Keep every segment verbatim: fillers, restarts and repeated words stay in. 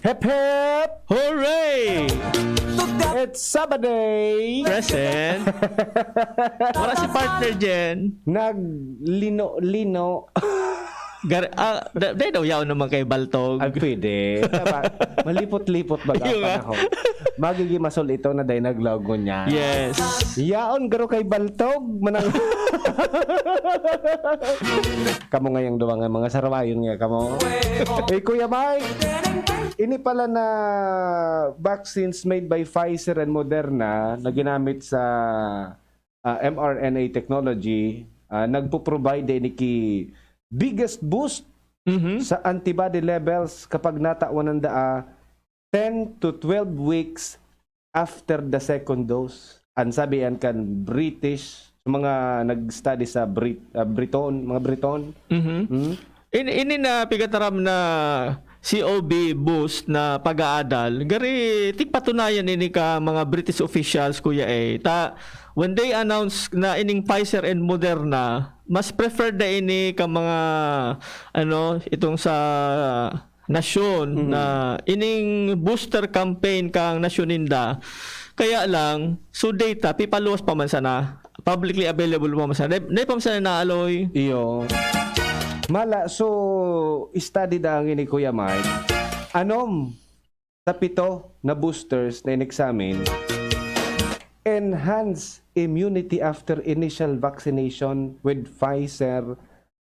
Hep hep! Hooray! It's Sabbaday! Present. Wala si partner Jen. Naglino-lino. Gar ah, da- dahil daw yaon naman kay Baltog. Ay, pwede. Diba? Malipot-lipot baga ang Yung nga. Panahon. Magiging masol ito na dahil naglaog niya. Yes. Yaon garo kay Baltog manang Kamo ngayang duwa nga mga sarawayon nga kamo. Eh, Kuya Mike, ini pala na vaccines made by Pfizer and Moderna na ginamit sa ah, mRNA technology, ah, nagpo-provide din ki biggest boost Mhm. sa antibody levels kapag natawan ng daa ten to twelve weeks after the second dose. Ang sabi yan kan British, sa mga nag-study sa Brit, ah, Briton, mga Briton. Mhm. Hmm? In, ini na pigataram na C O B boost na pag-aadal, gari tigpatunayan ini ka mga British officials, Kuya A. Ta, when they announce na ining Pfizer and Moderna, mas preferred na ini ka mga, ano, itong sa nasyon Mhm. na ining booster campaign kang nasyon ninda. Kaya lang, so data, pipaluwas pa man sana. Publicly available pa man sana. Dai, dai pa man sana naaloy. Iyo. Mala, so, study da ang ini, Kuya Mike. Anom sa pito na boosters na in-examine, enhanced immunity after initial vaccination with Pfizer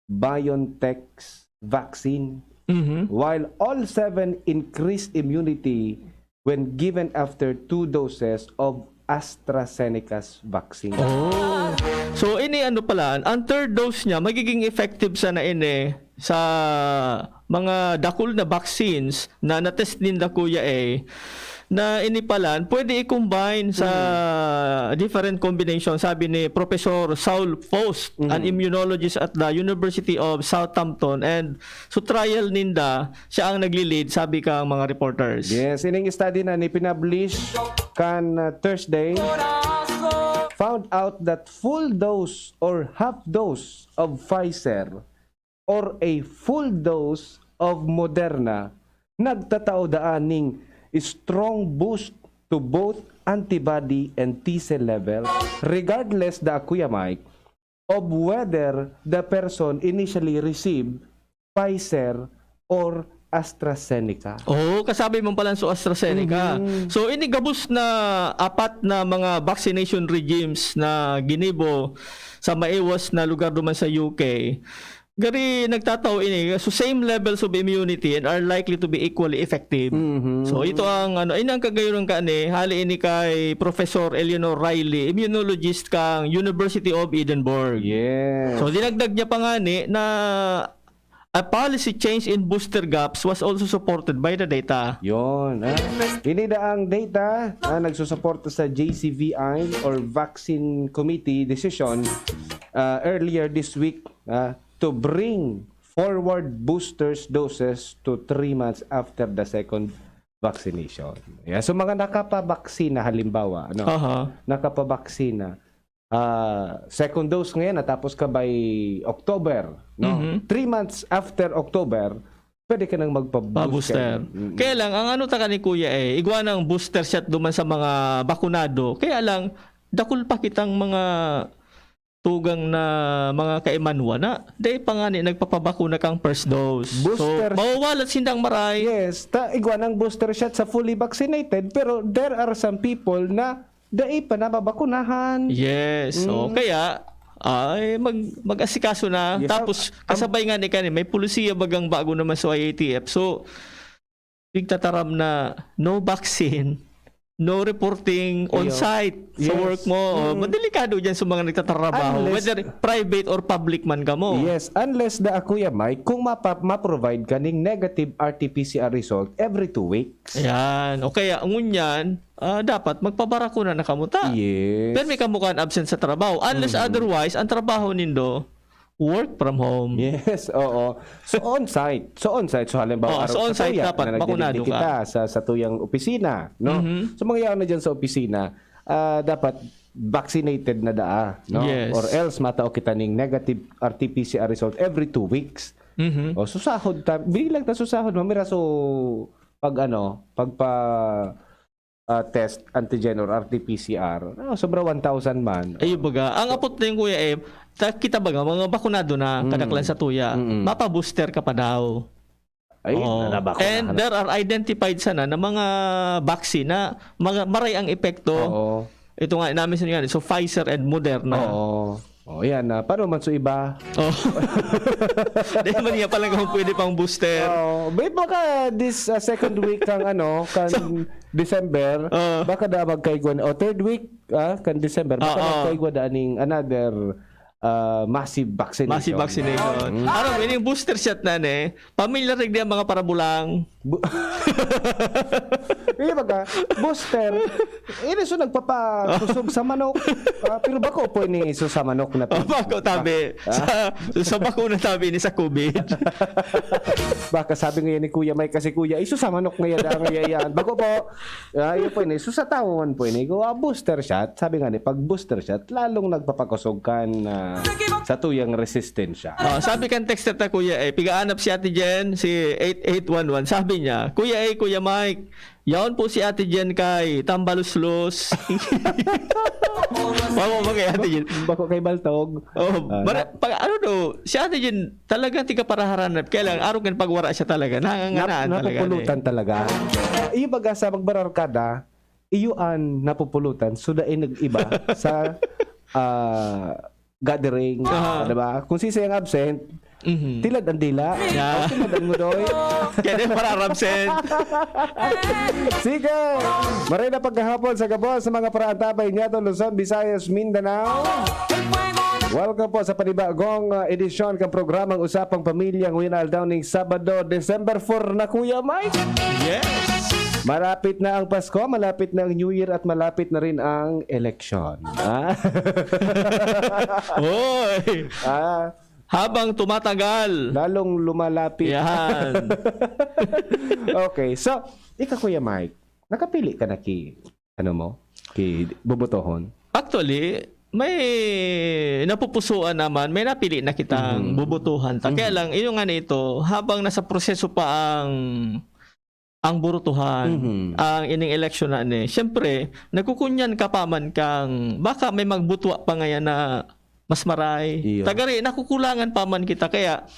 BioNTech's vaccine, Mhm. while all seven increased immunity when given after two doses of AstraZeneca's vaccine. Oh. So, ini ano pala, ang third dose niya, magiging effective sana ini sa mga dakul na vaccines na na-test ninda, Kuya A, na ini pala, pwede i-combine sa different combination, sabi ni Professor Saul Faust, an Mhm. immunologist at the University of Southampton, and so trial ninda, siya ang nagli-lead, sabi kang mga reporters. Yes, ining study na ni pinablish kan uh, Thursday found out that full dose or half dose of Pfizer or a full dose of Moderna nagtatao daan ning strong boost to both antibody and T cell level, regardless da, Kuya Mike, of whether the person initially received Pfizer or AstraZeneca. Oo, kasabi mo pala so AstraZeneca. Mhm. So, ini gabos na apat na mga vaccination regimes na ginibo sa maiwas na lugar duman sa U K. Gari nagtatao ini, so same levels of immunity and are likely to be equally effective. Mhm. So, ito ang, ano, ini ang kagayonan ka ni, hali ini kay Professor Eleanor Riley, immunologist kang University of Edinburgh. Yes. So, dinagdag niya pa nga ni na a policy change in booster gaps was also supported by the data. Yon, ha? Ini da ang data na nagsusuporta sa J C V I or Vaccine Committee decision uh, earlier this week uh, to bring forward boosters doses to three months after the second vaccination. Yeah, so mga nakapabaksina halimbawa, ano? Aha. Nakapabaksina, ah, second dose ngayon, natapos ka by October, no? Mhm. Three months after October, pwede ka nang magpa-booster. Pa-booster. Mm. Kaya lang, ang ano taka ni Kuya eh, igwa ng booster shot duman sa mga bakunado. Kaya lang, dakul pa kitang mga tugang na mga kaimanwa na dahil pa nga ni nagpapabakuna kang first dose. Booster. So, mawawalat sindang maray. Yes, ta igwa ng booster shot sa fully vaccinated, pero there are some people na dai pa nababakunahan. Yes. So, Mm. kaya, ay, mag, mag-asikaso na. Yes. Tapos, kasabay nga ni kani, may polisiya bagang bago naman sa I A T F. So, pigtataram na no vaccine, no reporting on Iyo. site sa Yes. work mo. O, Mm. madelikado dyan sa mga nagtatrabaho, Unless whether private or public man ka mo. Yes, unless da, Kuya Mike, kung mapa- ma-provide ka ning negative R T P C R result every two weeks. Ayan. O kaya, ngunyan, ah, dapat magpabarakuna na kamo ta. Yes. Pero may kamukaan absent sa trabaho. Unless Mhm. otherwise, ang trabaho nindo, work from home. Yes, oo. So on-site. So on-site. So halimbawa, Oo, araw so sa on-site tuya, dapat, na bakunado nagdidigdi ka. kita sa, sa tuyang opisina, no? Mhm. So mangyayari na dyan sa opisina, ah, dapat vaccinated na daa, no? Yes. Or else, matao kita ning negative R T P C R result every two weeks. Mhm. O, susahod ta, bilang ta susahod, mamira so pag ano, pagpa, ah, test antigen or R T P C R, ah, sobra one thousand man. Ayun baga. Ang apot na yung kuya eh, ta- kita baga, mga bakunado na, Mm. kadaklan sa tuya, Mm-mm. mapa-booster ka pa daw. Ay, Oo. nabako And na. there are identified sana na mga vaccine na mga maray ang epekto. Oo. Ito nga, namin sa nga, so Pfizer and Moderna. Oo. Oh, yan na. Paano man sa iba? Oh. Dahil man nga pala kung pwede pang booster. Oh, may baka this uh, second week kang ano, kan December, Oo. baka da magkaigwa na, o third week ah, kan December, baka Oo. magkaigwa da ning another uh, massive vaccination. Massive vaccination. Mm. Aram, ining booster shot na ni, pamilyar rin ang mga parabulang. Bu- Iya baga, booster. Ini so nagpapakusog sa manok. Ah, pero bako po ini so sa manok na to. O, bako tabi. Sa, sa bakuna tabi ni sa COVID. Baka sabi ngayon ni Kuya Mike kasi Kuya, iso sa manok ngayon, ah, ngayon yan. Bako po. Ah, yun po ini. So sa tao man po ini, kung ah, booster shot, sabi nga ni, pag booster shot, lalong nagpapakusog kan ah, sa tuyang resistensya. Oh, sabi kan texter ta, Kuya, eh, pigaanap si Ate Jen, si eight eight one one. Sabi niya, "Kuya, eh, Kuya Mike, yaon po si Ate Jen kay Tambaluslos." Mama mo kay Ate Jen. Bako kay Baltog. Oh, Ah, mara- pag, ano do, si Ate Jen talagang tiga paraharanap. Kaya lang, araw kan pagwara siya talaga. Nanganganaan Nap- talaga. napupulutan talaga. Iyo baga sa magbararkada, iyo an napupulutan, so dai nag-iba sa ah, gathering, Aha. di ba? Kung sisay ang absent, Mhm. tilad ang dila, Yeah. o tilad ang ngudoy. Kaya din para absent. Sige! Maray na pagkahapon sa gabos sa mga paraantabay niya to Luzon, Visayas, Mindanao. Welcome po sa panibagong uh, edisyon ng programang Usapang Pamilya ngayon aldaw ning Sabado, December four na, Kuya Mike. Yes. Malapit na ang Pasko, malapit na ang New Year at malapit na rin ang eleksyon. Ah? Oy. ah, Habang tumatagal. Lalong lumalapit. Yan. Okay, so, ikaw Kuya Mike, nakapili ka na ki, ano mo, ki bubotohon? Actually, may napupusuan naman, may napili na kitang Mhm. bubotohan ta. Kaya Mhm. lang, yun nga nito, habang nasa proseso pa ang ang burutuhan, Mhm. ang ining eleksyon na ni. Siyempre, nagkukunyan ka pa man kang baka may magbutwa pa ngayon na mas maray. Iyo. Tagari, nakukulangan pa man kita. Kaya,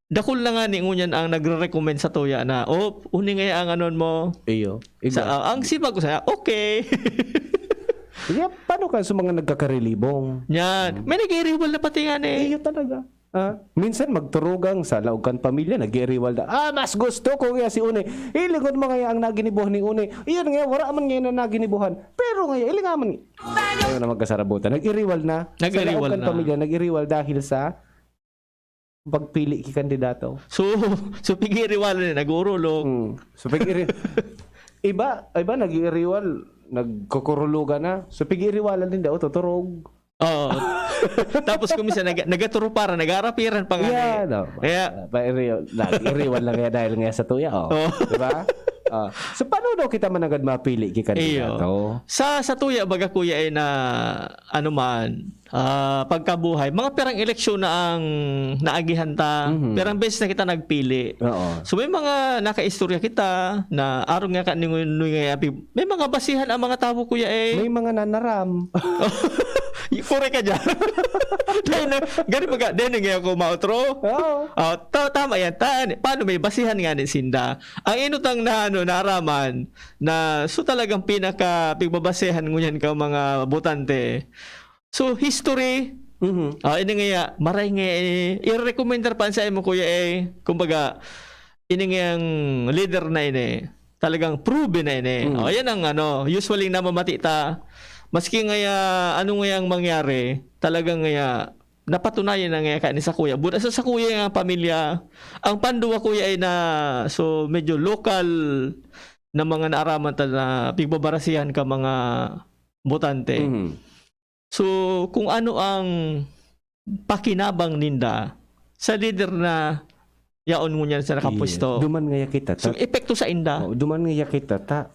dakul na nga ni ngunyan ang nagre-recommend sa tuya na, "Oh, uni nga ang anon mo." Iyo. Sa, Iba. ah, ang sibag ko sa, "Okay." Kaya paano ka sa mga nagkakarelibong? Yan. May nag-iriwal na pati nga ni. Iyo talaga. Ah, minsan magturugang sa laog kan pamilya, nag-iiriwal na. Ah, mas gusto ko kaya si Une. Ilingon mo kaya ang naginibuhan ni Une. Iyon nga, wala man ngayon na naginibuhan. Pero ngayon, ilingaman. Ayaw na magkasarabutan. Nag-iriwal na. Sa Nag-iriwal laog kan na. Pamilya, nag-iriwal dahil sa pagpili ki kandidato. So, so pigiriwal na, nag-uurulog. Hmm. So, pag-iri- iba, iba, nag-iiriwal, nagkukurulogan na. So, pag-iiriwalan din daw, tuturog. Oo. Tapos kung minsan, nag- nagaturuparan, nag-aarapiran pa nga. Yeah, eh. no. Kaya, Ah, pa-iriwal, nag-iriwal lang kaya dahil nga sa tuya, oh. Oh. Di ba? Ah, so, paano daw kita managad mapili ki kandidato? Sa, sa tuya, baga kuya, ay na, ano man, ah, pagkabuhay, mga perang eleksyon na ang naagihan ta, Mhm. perang beses na kita nagpili. Oo. So, may mga nakaistorya kita na arong nga ka, ningoy nga api, may mga basihan ang mga tawo, kuya, eh. May mga nanaram. Kore ka dyan. Dahil na, gani baga, dahil na nga ako mautro. Oo. Ah, ta- tama yan. Ta- paano may basihan nga ni Sinda? Ang inutang na ano, naaraman na so talagang pinaka pigbabasehan ngunyan ka mga botante. So history, Mhm. ah, ini nga ya, maray nga eh, i-recommend pa sa imo kuya eh. Kumbaga, ini nga yang leader na ini, talagang proven na ini. Mm. Oh, yan ang ano, usually namamati ta. Maski nga ya, ano nga yang mangyari, talagang nga ya, napatunayan na nga ka ni sa kuya. Buda sa, sa kuya nga pamilya, ang panduwa kuya ay na, so medyo local na mga naaraman ta na pigbabarasihan ka mga botante. Mhm. So, kung ano ang pakinabang ninda sa leader na yaon ngunyan sa nakapwesto. Yes. Duman nga ya kita. So, Ta- epekto sa inda. Oh, duman nga ya kita. Ta-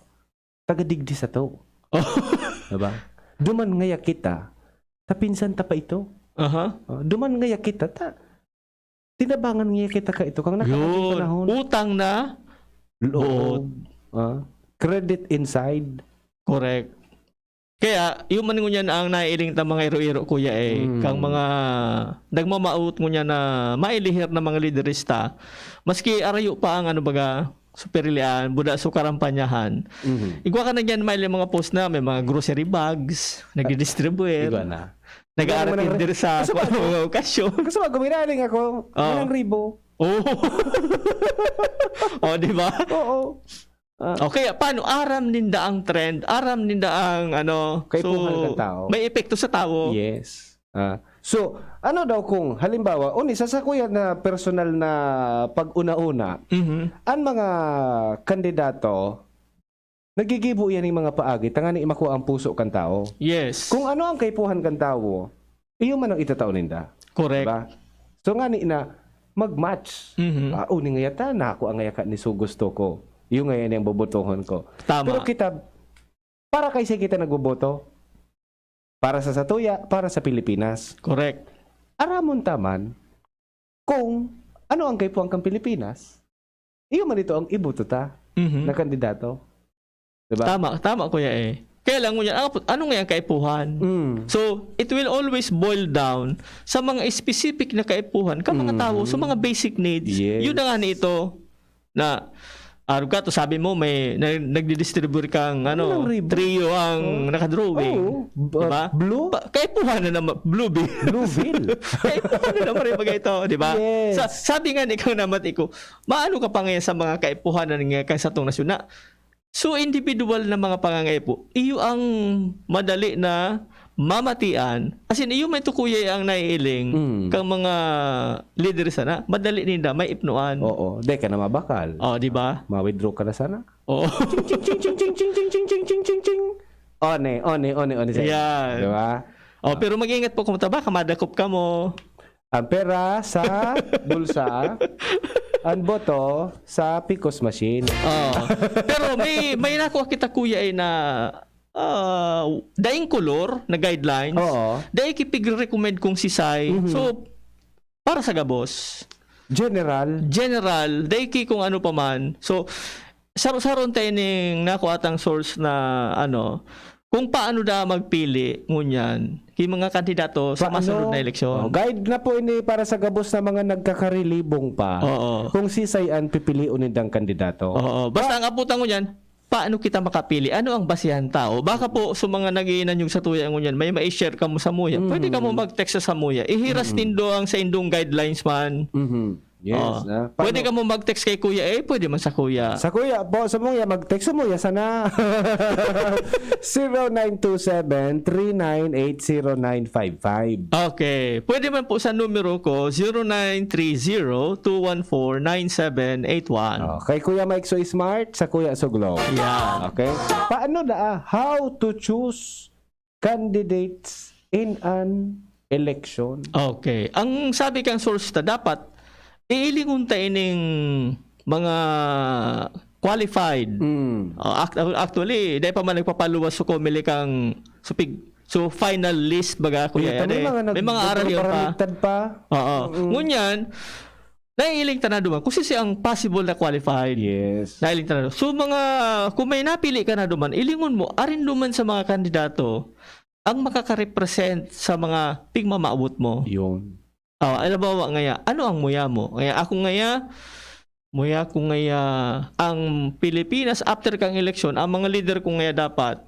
taga digdi sa to. Oh. Diba? Duman nga ya kita. Ta pinsan ta pa ito. Aha. Oh, duman nga ya kita. Ta tinabangan nga ya kita ka ito. Kang nakakating Yun. Panahon. Utang na Loob. Ah, credit inside. Correct. Kaya, iyo man ngunyan ang naiiling ta mga iro-iro, kuya, eh. Mm. Kang mga nagmamawot ngunyan na mailihir na mga liderista, maski arayo pa ang, ano baga, superilian, buda so karampanyahan. Mhm. Igwa ka na dyan, may mga post na, may mga grocery bags, nagdidistribute, Igwa na. Nag-aaratinder sa Kasi bago, mga okasyon. kasi bago, minaling ako, Oh. Walang ribo. Oh. Oh, di ba? Oo. Ah. Okay, paano? Aram ninda ang trend, aram ninda ang ano, Kaipuhan so, ng tao. may epekto sa tao. Yes. Ah, so, ano daw kung, halimbawa, uni, sa sakuya na personal na pag-una-una, Mhm. ang mga kandidato, nagigibo yan ng mga paagi, tangani makua ang puso kan tao. Yes. Kung ano ang kaipuhan kan tao, iyo man ang itatao ninda. Correct. Diba? So, ngani na, mag-match. Mhm. Ah, uni ngaya ta, nako ang ngaya ka ni so gusto ko. Iyo ngaya niyang bobotohon ko. Tama. Pero kita, para kay kita nagboboto? Para sa satuya, para sa Pilipinas. Correct. Aramon ta man kung ano ang kaipuhan kan Pilipinas. Iyo man ito ang iboto ta Mhm. na kandidato. Diba? Tama, tama, kuya, eh. Kaya lang, ngunyan, ano, ano nga ang kaipuhan? Mm. So, it will always boil down sa mga specific na kaipuhan ka mga Mm. tao, sa mga basic needs. Yes. Yun na nga ni ito, na, ah, Rugato, sabi mo, may na-, nagdidistribute kang, ano, Walang ribo. trio ang Oo. nakadrawing. Oo. Ba-, Diba? blue? Pa-, kaipuhan na naman, Blueville. Blueville. Kaipuhan na naman rin bagay ito, di ba? Yes. Sa, sabi nga ni Kang Namat Iko, maano ka pa ngayon sa mga kaipuhan na nga kang satong nasyon na so individual na mga pangangaipo, iyo ang madali na mamatian. As in, iyo may tukuya ang naiiling Mm. kang mga lider sana. Madali ninda, may ipnuan. Oo. Di ka na mabakal. Oh, di ba? Ma-withdraw ka na sana. Oo. Ching, ching, ching, ching, ching, ching, ching, ching, ching, ching, ching. One, one, one, one, sir. Yan. Di ba? Oh, pero mag-ingat po kung taba ka, madakop ka mo. Ang pera sa bulsa, ang boto sa picos machine. Oh. Pero may, may nakuha kita, kuya, eh, na, ah, daing kolor na guidelines. Oo. Dai kipig-recommend kung sisay. Mhm. So, para sa gabos. General. General, dai ki kung ano pa man. So, saro-saron tayo ning nakuha tang source na, ano, kung paano da magpili ngunyan ki mga kandidato sa Paano? masunod na eleksyon. Oh, guide na po ini para sa gabos na mga nagkakarelibong pa Oo. kung sisay an pipilion nindang kandidato. Oo. Basta Pa- ang aputan ngunyan, paano kita makapili? Ano ang basihan tao? Baka po sa mga nag-iinanyog sa tuya ngunyan, may ma-share kamo sa muya. Pwede Mm. kamo mag-text sa muya. Ihiras Mm. nindo ang sa indong guidelines man. Mhm. Yes, Oh. ah, Pwede paano? kamo mag-text kay Kuya A, pwede man sa Kuya. Sa Kuya po, sa Muya, mag-text sa Muya sana. Zero nine two seven, three nine eight, zero nine five five. Okay. Pwede man po sa numero ko, zero nine three zero, two one four, nine seven eight one. Oh, kay Kuya Mike So Smart, sa Kuya Suglo. Yan. Okay. Paano na, ah, how to choose candidates in an election? Okay. Ang sabi kang source ta, dapat iilingon ta ining mga qualified. Mm. Oh, act-, actually, dahil pa man nagpapaluwas sa Comelec ang supig, so final list baga, kuya, Iya, yan may eh. mga May mga nag-, aral yun pa. Nagbabaligtad pa. Oo. Mm. Ngunyan, naiiling ta na duman kung sisi ang possible na qualified. Yes. Naiiling ta na duman. So, mga, kung may napili ka na duman, ilingon mo, arin duman sa mga kandidato, ang makakarepresent sa mga pigmamawot mo. Yun. Oh, halimbawa ngaya, ano ang muya mo? Ngaya, ako ngaya, muya ko ngaya ang Pilipinas after kang eleksyon, ang mga leader ko ngaya dapat,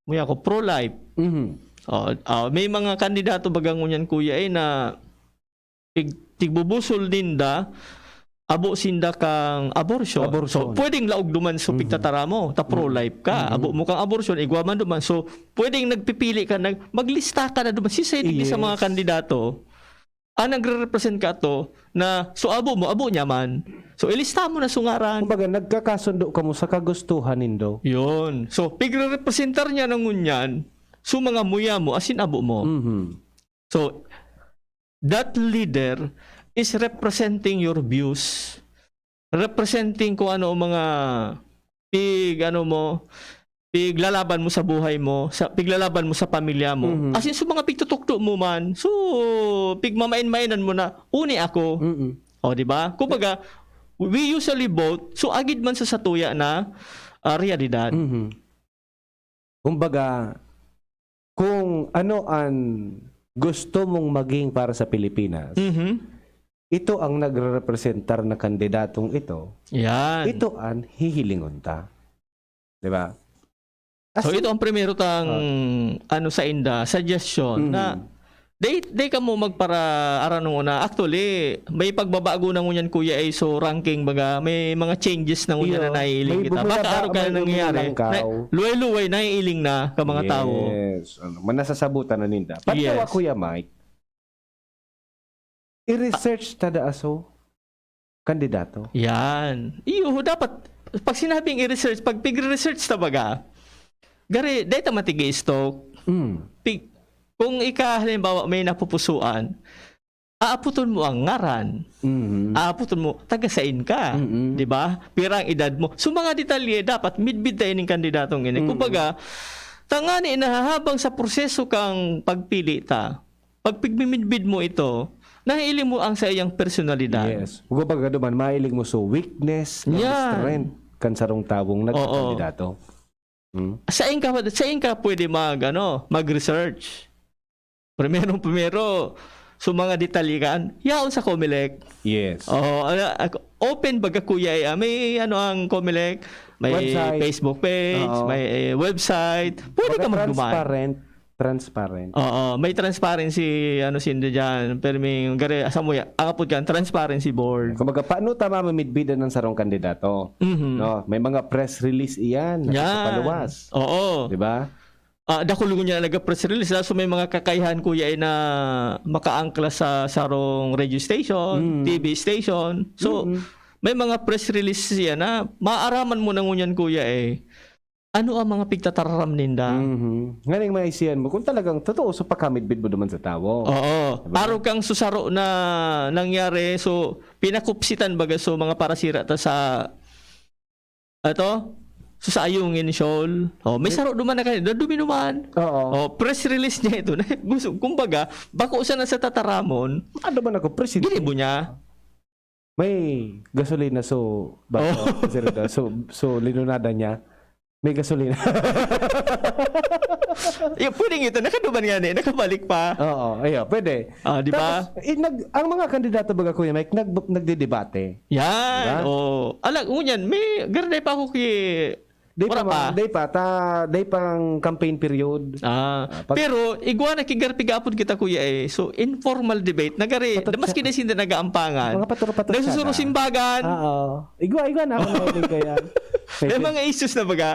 muya ko pro-life. Mhm. Oh, oh, may mga kandidato baga ngunyan, kuya, eh, na tig-, tigbubusol ninda, abo sinda kang abortion. Abortion. So, pwedeng laog duman so Mhm. pigtatara mo, ta pro-life ka. Mhm. Abo mo kang abortion, igwa man duman. So, pwedeng nagpipili ka, nag-, maglista ka na duman. Sisay digdi sa mga Yes. kandidato, ang nagre-represent ka to, na so abo mo, abo niya man. So, ilista mo na so ngaran. Kumbaga, nagkakasundo kamo sa kagustuhan nindo. Yun. So, pigre-representar niya na ngunyan, so mga muya mo, asin abo mo. Mhm. So, that leader is representing your views. Representing kung ano ang mga pig-, ano mo, piglalaban mo sa buhay mo, sa, piglalaban mo sa pamilya mo. Mhm. As in, so mga pigtutukdo mo man, so, pigmamain-mainan mo na, uni ako. Mm-mm. O, di ba? Kumbaga, We usually vote, so agid man sa satuya na, ah, realidad. Mhm. Kumbaga, kung ano an gusto mong maging para sa Pilipinas, Mhm. ito ang nagrerepresentar na kandidatong ito, Yan. ito an hihilingon ta. Di ba? As So, in ito ang primero tang, Ah. ano, sa inda, suggestion Mhm. na dai, dai kamo magpara-, aranong una. Actually, may pagbabago na ngunyan, kuya, eh, so ranking, baga, may mga changes na ngunyan na Iyo, naiiling may kita. Baka bumababa, araw ka may na nangyayari. lumilangkaw. Na, luway-luway, naiiling na ka mga tao. Yes. Ano, manasasabutan na ninda. Pati Yes. ako, Kuya Mike, i-research ta da aso kandidato. Yan. Iyo, dapat, pag sinabing i-research, pag pigre-research ta baga, gari, dai ta matigi-stok. Mm. Pig-, kung ika, halimbawa, may napupusuan, aaputon mo ang ngaran. Mhm. Aaputon mo, taga sain ka. Mm-mm. Di ba? Pira ang edad mo. So, mga detalye, dapat midbid tayo ning kandidatong ini. Mm. Kumbaga, tangani na habang sa proseso kang pagpili ta, pag pigmimidbid mo ito, nahiling mo ang saiyang personalidad. Yes. Kumbaga duman, mahiling mo so weakness, kan Yan. strength, kan sarong tawong Oo. nagkakandidato. Hmm? Sain ka, sain ka pwede mag, ano, mag-research? Primero, primero, so mga detalye kan, yaon sa Comelec. Yes. Oo, ala-, ak-, open baga, kuya, eh, ah, may ano ang Comelec, may Website. Facebook page, Oo. may, eh, website. Pwede Baga ka magduman. transparent, transparent. Oo, may transparency, ano, sinda dyan. Pero may gari, asa mo ya-, ang apod dyan, transparency board. Kumbaga, paano ta mamimidbidan ng sarong kandidato? Mhm. No? May mga press release iyan, Yan. nagpapaluwas. Oo. Di ba? Ah, dakul ngunyan na naga-press release, ah. So, may mga kakayahan, kuya, eh, na makaangkla sa sarong radio station, Mm. T V station. So, Mm-mm. may mga press release siya na maaraman mo na ngunyan, kuya, eh. Ano ang mga pigtatararam ninda? Mhm. Nganing maisihan mo, kung talagang totoo, so, pagkamidbid mo naman sa tawo. Oo. Diba? Araw kang susaro na nangyari, so, pinakupsitan baga, so, mga parasira ta sa Ato, so sa ayungin, Shol. Oh, may Di- saro duman na kayo, duminuman. Oo. Oh, press release niya ito. Gusto, kumbaga, bako sana sa tataramon, Ano ba nako, presidente? ginibo niya. May gasolina, so, ba, Oh. so, so, so, linunada niya. May gasolina. Yung pwedeng ito, nakaduman nga ni, nakabalik pa. Oo, ayun, pwede. Ah, di ba? Tapos, eh, nag-, ang mga kandidato, baga, Kuya Mike, nag-, nagdedebate. Yan, Diba? oo. Ala, ngunyan, may, garday pa ako ki-, Day pa, wala pa. ma-, day pa, ta, day pang campaign period. Ah, Ah, pag- pero igwa na kigarpigapon kita, kuya, eh. So, informal debate. Nagari, Patot maski siya. na sinda nagaampangan. Mga patur-patur siya Nagsusuro na. simbagan. Ah, oo. Igwa, igwa na ako na ulit kaya. May May mga issues na baga?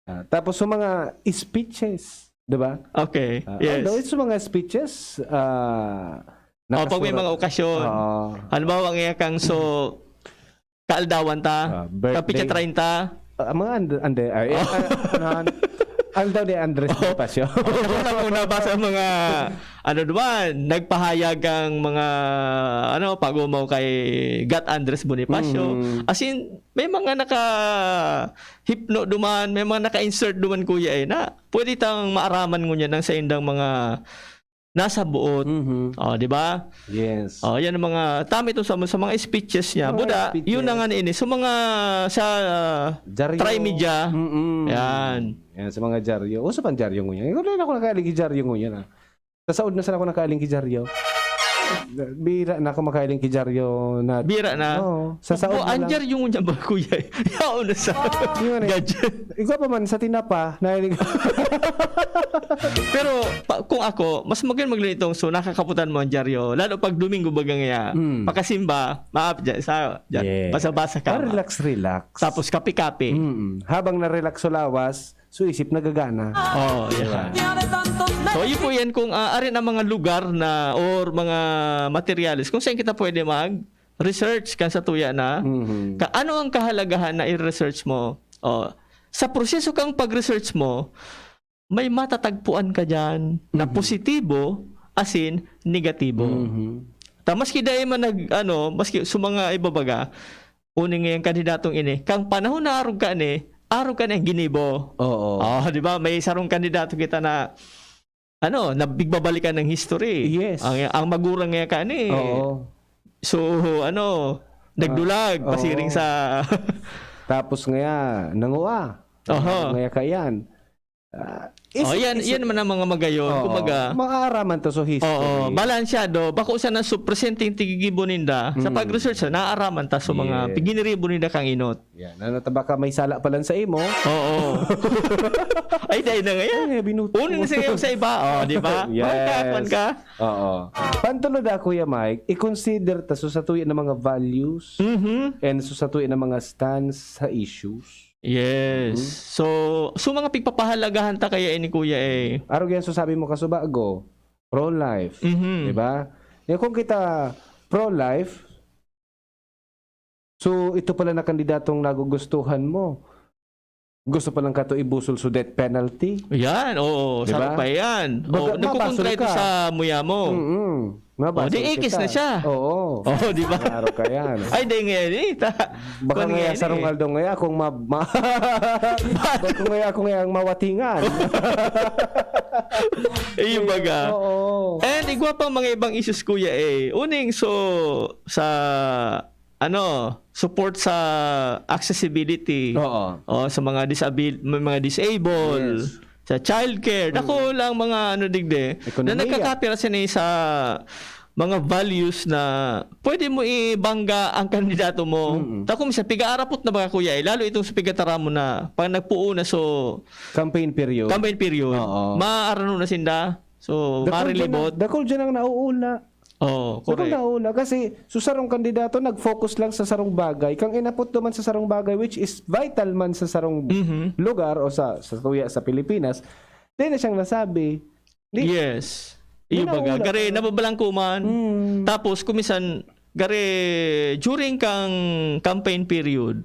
Ah, tapos sa mga speeches, di ba? Okay, Ah, yes. although, sa mga speeches, ah, Oh, pag may nakasurat. mga okasyon. Oo. Halimbawa, ngayon kang so, kaaldawan ta, Ah, birthday. kapitsa treinta. Ah, mga and-, ande-, ay, Oh. ah, ano, ano daw ni Andres Oh. Bonifacio? Ako lang una ba sa mga, ano naman, nagpahayag ang mga, ano, pag-umaw kay Gat Andres Bonifacio. Mm. As in, may mga naka-hipno duman, may mga naka-insert duman, kuya, eh, na pwede tang maaraman ngunyan ang saindang mga nasa buot. Mhm. Oh, di ba? Yes. Oh, yan ang mga, tama ito sa, sa mga speeches niya. Mga Buda, speeches. yun na nga ni ini. Sa mga, sa, ah, Dyaryo. Trimedia. Mm-mm. Yan. Yan, sa mga dyaryo. Uso pang dyaryo ngunyan. Ikaw na ako nakailing ki dyaryo ngunyan, ah. Sa saod na sana ako nakailing ki dyaryo. Bira na ako makailing ki dyaryo na Bira na? Oo. Sa saod Opo, na ang lang. dyaryo ngunyan ba, kuya? Yaon na sa Yun eh. gadget. Igwa pa man sa tinapa, nailing Pero pa, kung ako, mas magayon maglilitong, so nakakaputan mo ang dyaryo. Lalo pag Domingo baga ngaya, Mm. pakasimba, maap dyan, sa, dyan, Yes. basa-basa ka. Ah, relax, relax. Tapos kape-kape. Mm-mm. Habang na-relax sa lawas, so isip nagagana. Oh, yeah. So, yun po yan kung, ah, arin ang mga lugar na or mga materyales kung saan kita pwede mag-research kan sa tuya na Mhm. ka, ano ang kahalagahan na i-research mo? Oh, sa proseso kang pag-research mo, may matatagpuan ka diyan na Mhm. positibo, asin negatibo. Mhm. Ta maski dai man nag-, ano, maski sa mga ibabaga, uning ngayang kandidatong ini, kang panahon na arog ka ni, arog ka ni ang ginibo. Oo. Oh, di ba? May sarong kandidato kita na, ano, na pigbabalikan ng history. Yes. Ang, ang magurang nga ka ni, Oo. So, ano, Nagdulag, ah, pasiring oo, sa tapos ngaya, nangua. Oho. Ngaya kaiyan. Ah, Oh, yan, yan man ang mga magayon, oo, kumbaga. Maaaraman to sa history. Oo, balansyado. Bako sana sa presenteng tigigibo ninda, sa, mm, pag-research, naaaraman ta sa mga, yes, giniribo ninda kang inot. Yan. Ano ta, baka may sala pa lang sa imo? Oo. Ay, dahil na ngayon. Ay, binuto. Una na sa ngayon sa iba. Oh, di ba? Yes. Kwan ka, kwan ka. Oo. Pantulod na, Kuya Mike, i-consider ta so sa tuya na mga values, mhm, and so sa tuya na mga stance sa issues. Yes. Mhm. So, so mga pigpapahalagahan ta kaya ini, Kuya, eh. Arog yan, so sabi mo kasubago, pro-life. Mhm. Di ba? Yan, kung kita pro-life, so, ito pala na kandidatong nagugustuhan mo. Gusto pa lang kato ibusol so death penalty. Yan, oo, di ba? Sarap pa yan. Baga, oo, nagkukontra mabasol ito ka sa muya mo. Mm-mm. Oh, mabasol di ikis kita na siya. Oo. Oh, di ba? Klaro ka yan. Ay, di nga yan eh. Ta-, baka kung nga yan, yan sarong eh, aldo nga yan, kung ma-, ma-, baka nga yan, kung yan mawatingan. Iyo baga. Oo. And igwa pang mga ibang issues, Kuya, eh. Uning, so, sa ano, support sa accessibility. Oo. O, sa mga disabil-, may mga disable, yes, sa childcare. Mm. Dako lang mga ano digdi, ekonomiya, na nagkakapira sini sa mga values na pwede mo ibangga ang kandidato mo. Mm. Tako, minsan, pigaarapot na ba, Kuya, eh? Lalo itong sa pigataram mo na pag nagpuo na, so, campaign period. Campaign period. Oo. Maarano na sinda. So, marilibot. Dakul dyan ang, dakul dyan ang nauuna. Oo, correct. Dakul nauuna. Kasi, so sarong kandidato, nag-focus lang sa sarong bagay. Kang inapot naman sa sarong bagay, which is vital man sa sarong, mhm, lugar o sa, sa tuya sa Pilipinas, di na siyang nasabi. Di, yes. Di, iyo baga, nauuna gari, ka. Nababalangko man. Hmm. Tapos, kumisan, gari, during kang campaign period,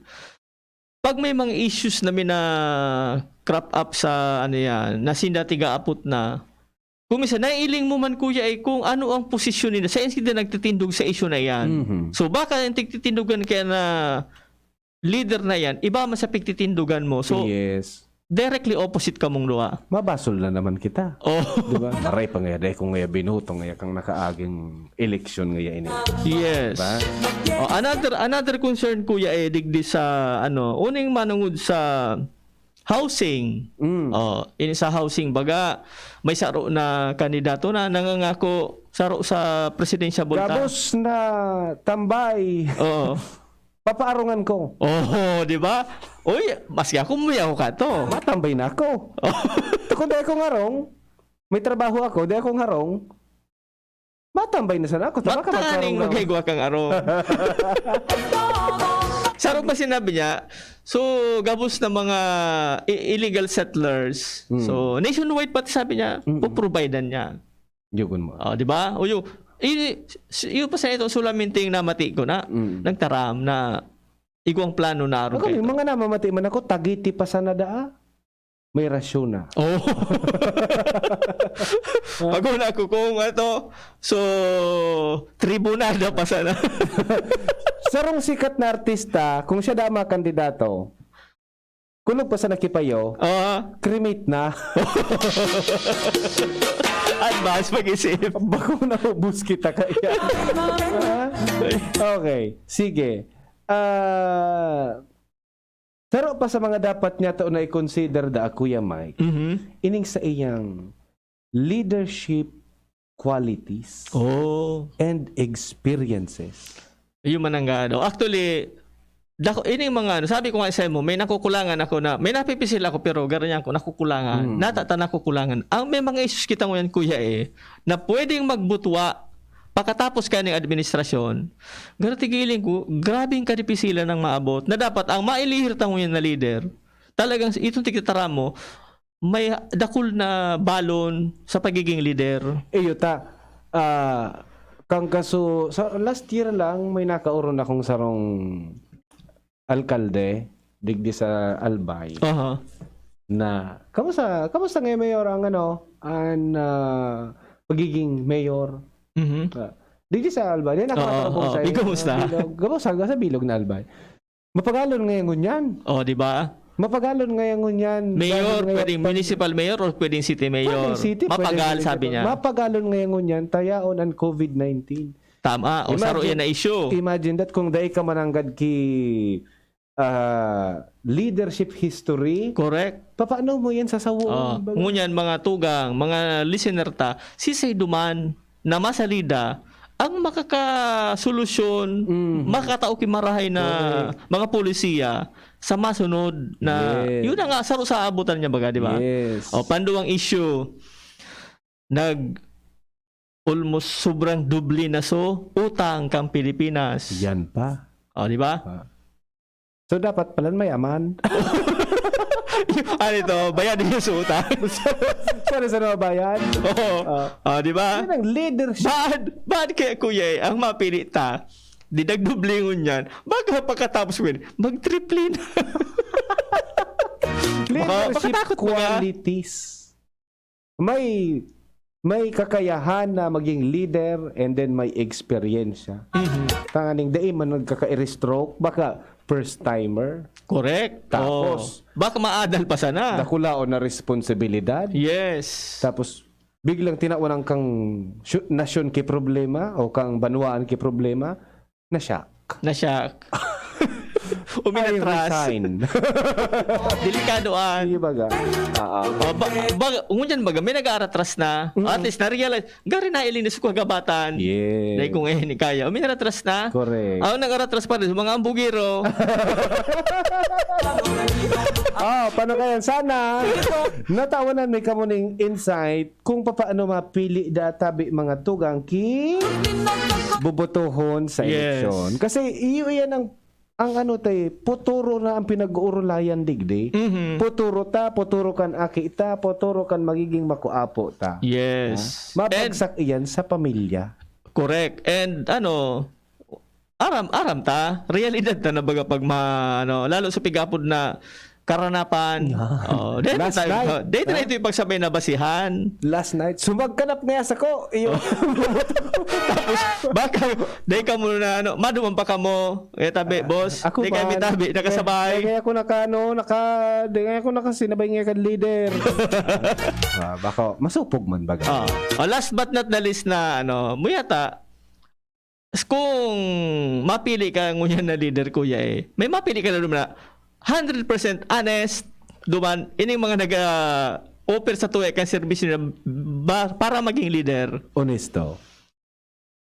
pag may mga issues na mina-crop up sa, ano yan, na sinda tigaapot na, kung minsan, naiiling mo man, Kuya, eh, kung ano ang posisyon nila, sa inyo sila nagtitindog sa issue na yan. Mhm. So, baka yung tigtitindogan kaya na leader na yan, iba man sa pigtitindogan mo. So, yes, directly opposite kamong duha. Mabasol na naman kita. Oh. Di ba? Maray pa nga, dahil kung nga binuto nga kang nakaaging eleksyon nga ini. Yes. Diba? Oh, another, another concern, Kuya, eh, digdi sa, ano, uning manungod sa housing. Mm. Oh, ini sa housing, baga, may saro na kandidato na nangangako saro sa presidential bulta. Gabos na tambay. Oo. Papaarongan ko. Oo, di ba? Uy, maski ako, muya ako kato. Matambay na ako. Oh. Kung di akong harong, may trabaho ako, di akong harong, matambay na sana ako. Tabaka magkaroon na. Mataning magkaigwa kang arong. Sarong pa sinabi niya, so, gabos na mga i-, illegal settlers. Mm. So, nationwide pati sabi niya, mm, puprovidean niya. Yugon mo. Oh, di ba? O, yu-, i-, s-, yun pa sa ito, solamente yung namati ko na, mm, nagtaram na igwang plano na aron. Ako, kayo. May mga namamati man ako, tagiti pa sana daa. May rasyon na. Oh. Ako na ako kung ato, so, tribunal na pa sana. Sarong sikat na artista, kung siya daa makandidato, kulog pa sa nakipayo, ah, cremate na. Advance pag-isip. Bako naubos kita kaya. Ah, okay, sige. Ah, saro pa sa mga dapat niya to na i-consider da, Kuya Mike, mhm, ining sa iyang leadership qualities, oh, and experiences. Yun man ang gaano. Actually, dako, ining mga ano, sabi ko nga sa imo, may nakukulangan ako na, may napipisil ako, pero garo niyan ko nakukulangan. Mm. Natata nakukulangan. Ang may mga issues kita ngayon, Kuya, eh, na pwedeng magbutwa pakatapos ka ng administrasyon, garo tigiling ko, grabing kadipisilan ang maabot na dapat ang mailihir ta ngayon na leader, talagang itong tigtataram mo, may dakul na balon sa pagiging lider. Iyo ta, ah, kang kaso, sa last year lang, may nakaoron akong sarong alkalde, digdi sa Albay, aha, na, "Kamusta, kamusta ngayon, Mayor, ang ano, ang, ah, pagiging mayor?" Mhm. Ah, digdi sa Albay, yan ako, oo, nakarapon oo, sa'yo. Ikaw, kamusta? Ah, Bilog. Kamusta? Sa Bilog na Albay. Mapagalon ngayon ngunyan. Oh, di ba? Mapagalon ngayon ngunyan. Mayor, dahil ngayon pwedeng pag- municipal mayor or pwedeng city mayor. Pwedeng city, pwedeng municipal. Mapagal, sabi niya. Mapagalon ngayon ngunyan, tayaon ang covid nineteen. Tama. O, saro Imagine, yan na issue. imagine that kung dai ka mananggad ki, ah, leadership history, Correct. papaano mo yan sasawoon? Oh, Baga- ngunyan, mga tugang, mga listener ta, sisay duman na masalida ang makakasolusyon, Mhm. makatao ki marahay na Correct. mga polisiya sa masunod na, Yes. yun na nga, saro sa abutan niya baga, di ba? Yes. O, panduwang issue, nag almost sobrang doble na so utang kang Pilipinas. Yan pa. O, di ba? Ah. So, dapat pala may aman. Ano ito? Bayad yung sa utang. Sana sa mga bayad. Oo. Ah. Ah, di ba? Yan ang leadership. Bad, bad kaya, kuya, eh, ang mapili ta, di nagdublingon yan. Baka pagkatapos mo yun, magtriple na. Leadership Baka makatakot baga. qualities. May, may kakayahan na maging leader and then may eksperyensya. Mhm. Tanganing dai man nagkaka-stroke, baka first timer. Correct. Tapos, Oh. Baka maadal pa sana. dakulaon na responsibilidad. Yes. Tapos, biglang tinawan ang kang syu-, nasyon ki problema o kang banwaan ki problema, na-shock. Na-shock. Uminatras. I resign. Delikado, ah. Sige, baga. Oo. Oh, ba-, ba-, ngunyan baga, may nag-aaratras na. Mm. At least, na-realize, gari na ilinis ko kagabatan. Yes. Dahil kung eh, ni kaya. Uminatras na. Correct. Ah, nag-aratras pa rin sa mga ambugero. Ah, paano kaya? Sana, natawanan may kamuning insight kung papaano mapili da tabi mga tugang ki bobotohon sa Yes. eleksyon. Kasi iyo yan ang, ang ano tay, puturo na ang pinag-uurulayan digdi. Mhm. Puturo ta, puturo kan aki ta, puturo kan magiging makuapo ta. Yes. Ha? Mabagsak And iyan sa pamilya. Correct. And ano, aram, aram ta, realidad ta na baga pag ma-, ano, lalo sa pigapod na karanapan. Ah. Oh, dito Last tayo, night, oh, dito na ha? ito yung pagsabay na basihan. Last night, sumagkanap nga sa ko. Iyo. Tapos, baka, dahil ka muna, ano, maduman pa ka mo. Kaya tabi, Ah, boss, ako di kayo man. may tabi, Kaya, nakasabay. kaya, kaya ako naka, ano, naka, di kaya ako nakasinabay nga kan leader. Ah, baka, masupog man baga. Ah. Oh, last but not the least na, ano, muyata, kung mapili ka ngunyan na leader, kuya, eh, may mapili ka na duman na hundred percent honest, duman, ining mga nag, ah, offer sa tuya kan serbisyo na ba, para maging leader. Honesto.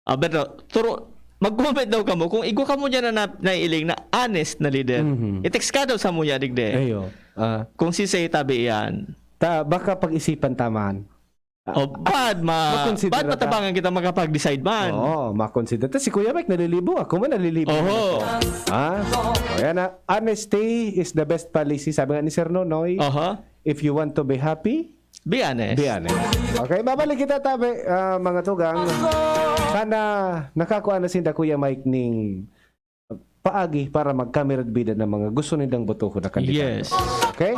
Ah, pero, turo, mag-comment daw kamo kung igwa kamo dyan na, na, naiiling na honest na leader. Mhm. I-text ka daw sa muya, digdi. Ayo. Ah. Kung si Sey tabi yan. Ta, baka pag-isipan ta man. O, bad ma-, Makonsidera bad ta. matabangan kita makapag-decide man. Oo, makonsidera. Ta si Kuya Mike nalilibo, ako man nalilibo Oho. man ako. Ha? O, yan na. Honesty is the best policy, sabi nga ni Sir Nonoy. Aha. If you want to be happy, Be honest. be honest. Okay, babalik kita tabi, ah, mga tugang. Sana nakakuha na sinda Kuya Mike ning paagi para magkamirad-bida ng mga gusto nindang botohon na kandidato. Yes. Okay?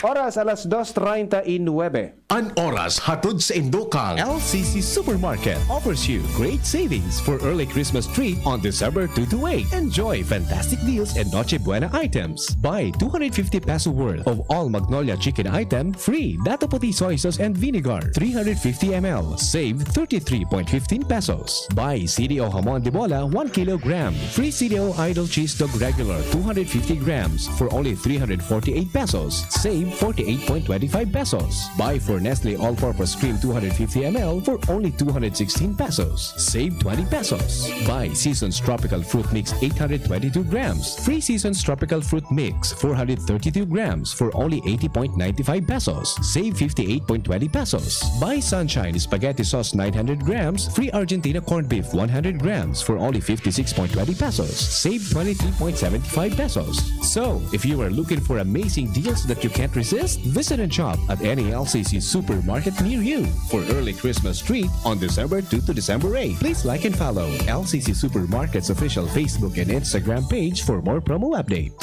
Oras, alas dos treinta y nueve. An oras hatod sa indo kang L C C Supermarket offers you great savings for early Christmas treat on December two to eight. Enjoy fantastic deals and Noche Buena items. Buy two hundred fifty peso worth of all Magnolia chicken item, free Dato Puti soy sauce and vinegar, three hundred fifty M L, save thirty-three point fifteen pesos. Buy C D O Jamon de Bola, one kilogram, free C D O Idol Cheese Dog Regular, two hundred fifty grams, for only three hundred forty-eight pesos, save forty-eight point twenty-five pesos. Buy four Nestle All-Purpose Cream, two hundred fifty M L, for only two hundred sixteen pesos, save twenty pesos. Buy Seasons Tropical Fruit Mix, eight hundred twenty-two grams, free Seasons Tropical Fruit Mix, four hundred thirty-two grams, for only eighty point nine five pesos, save fifty-eight point twenty pesos. Buy Sunshine Spaghetti Sauce, nine hundred grams, free Argentina Corned Beef, one hundred grams, for only fifty-six point twenty pesos, save twenty-three point seven five pesos. So, if you are looking for amazing deals that you can't resist, visit and shop at any L C C supermarket near you for early Christmas treat on December two to December eight. Please like and follow L C C Supermarket's official Facebook and Instagram page for more promo updates.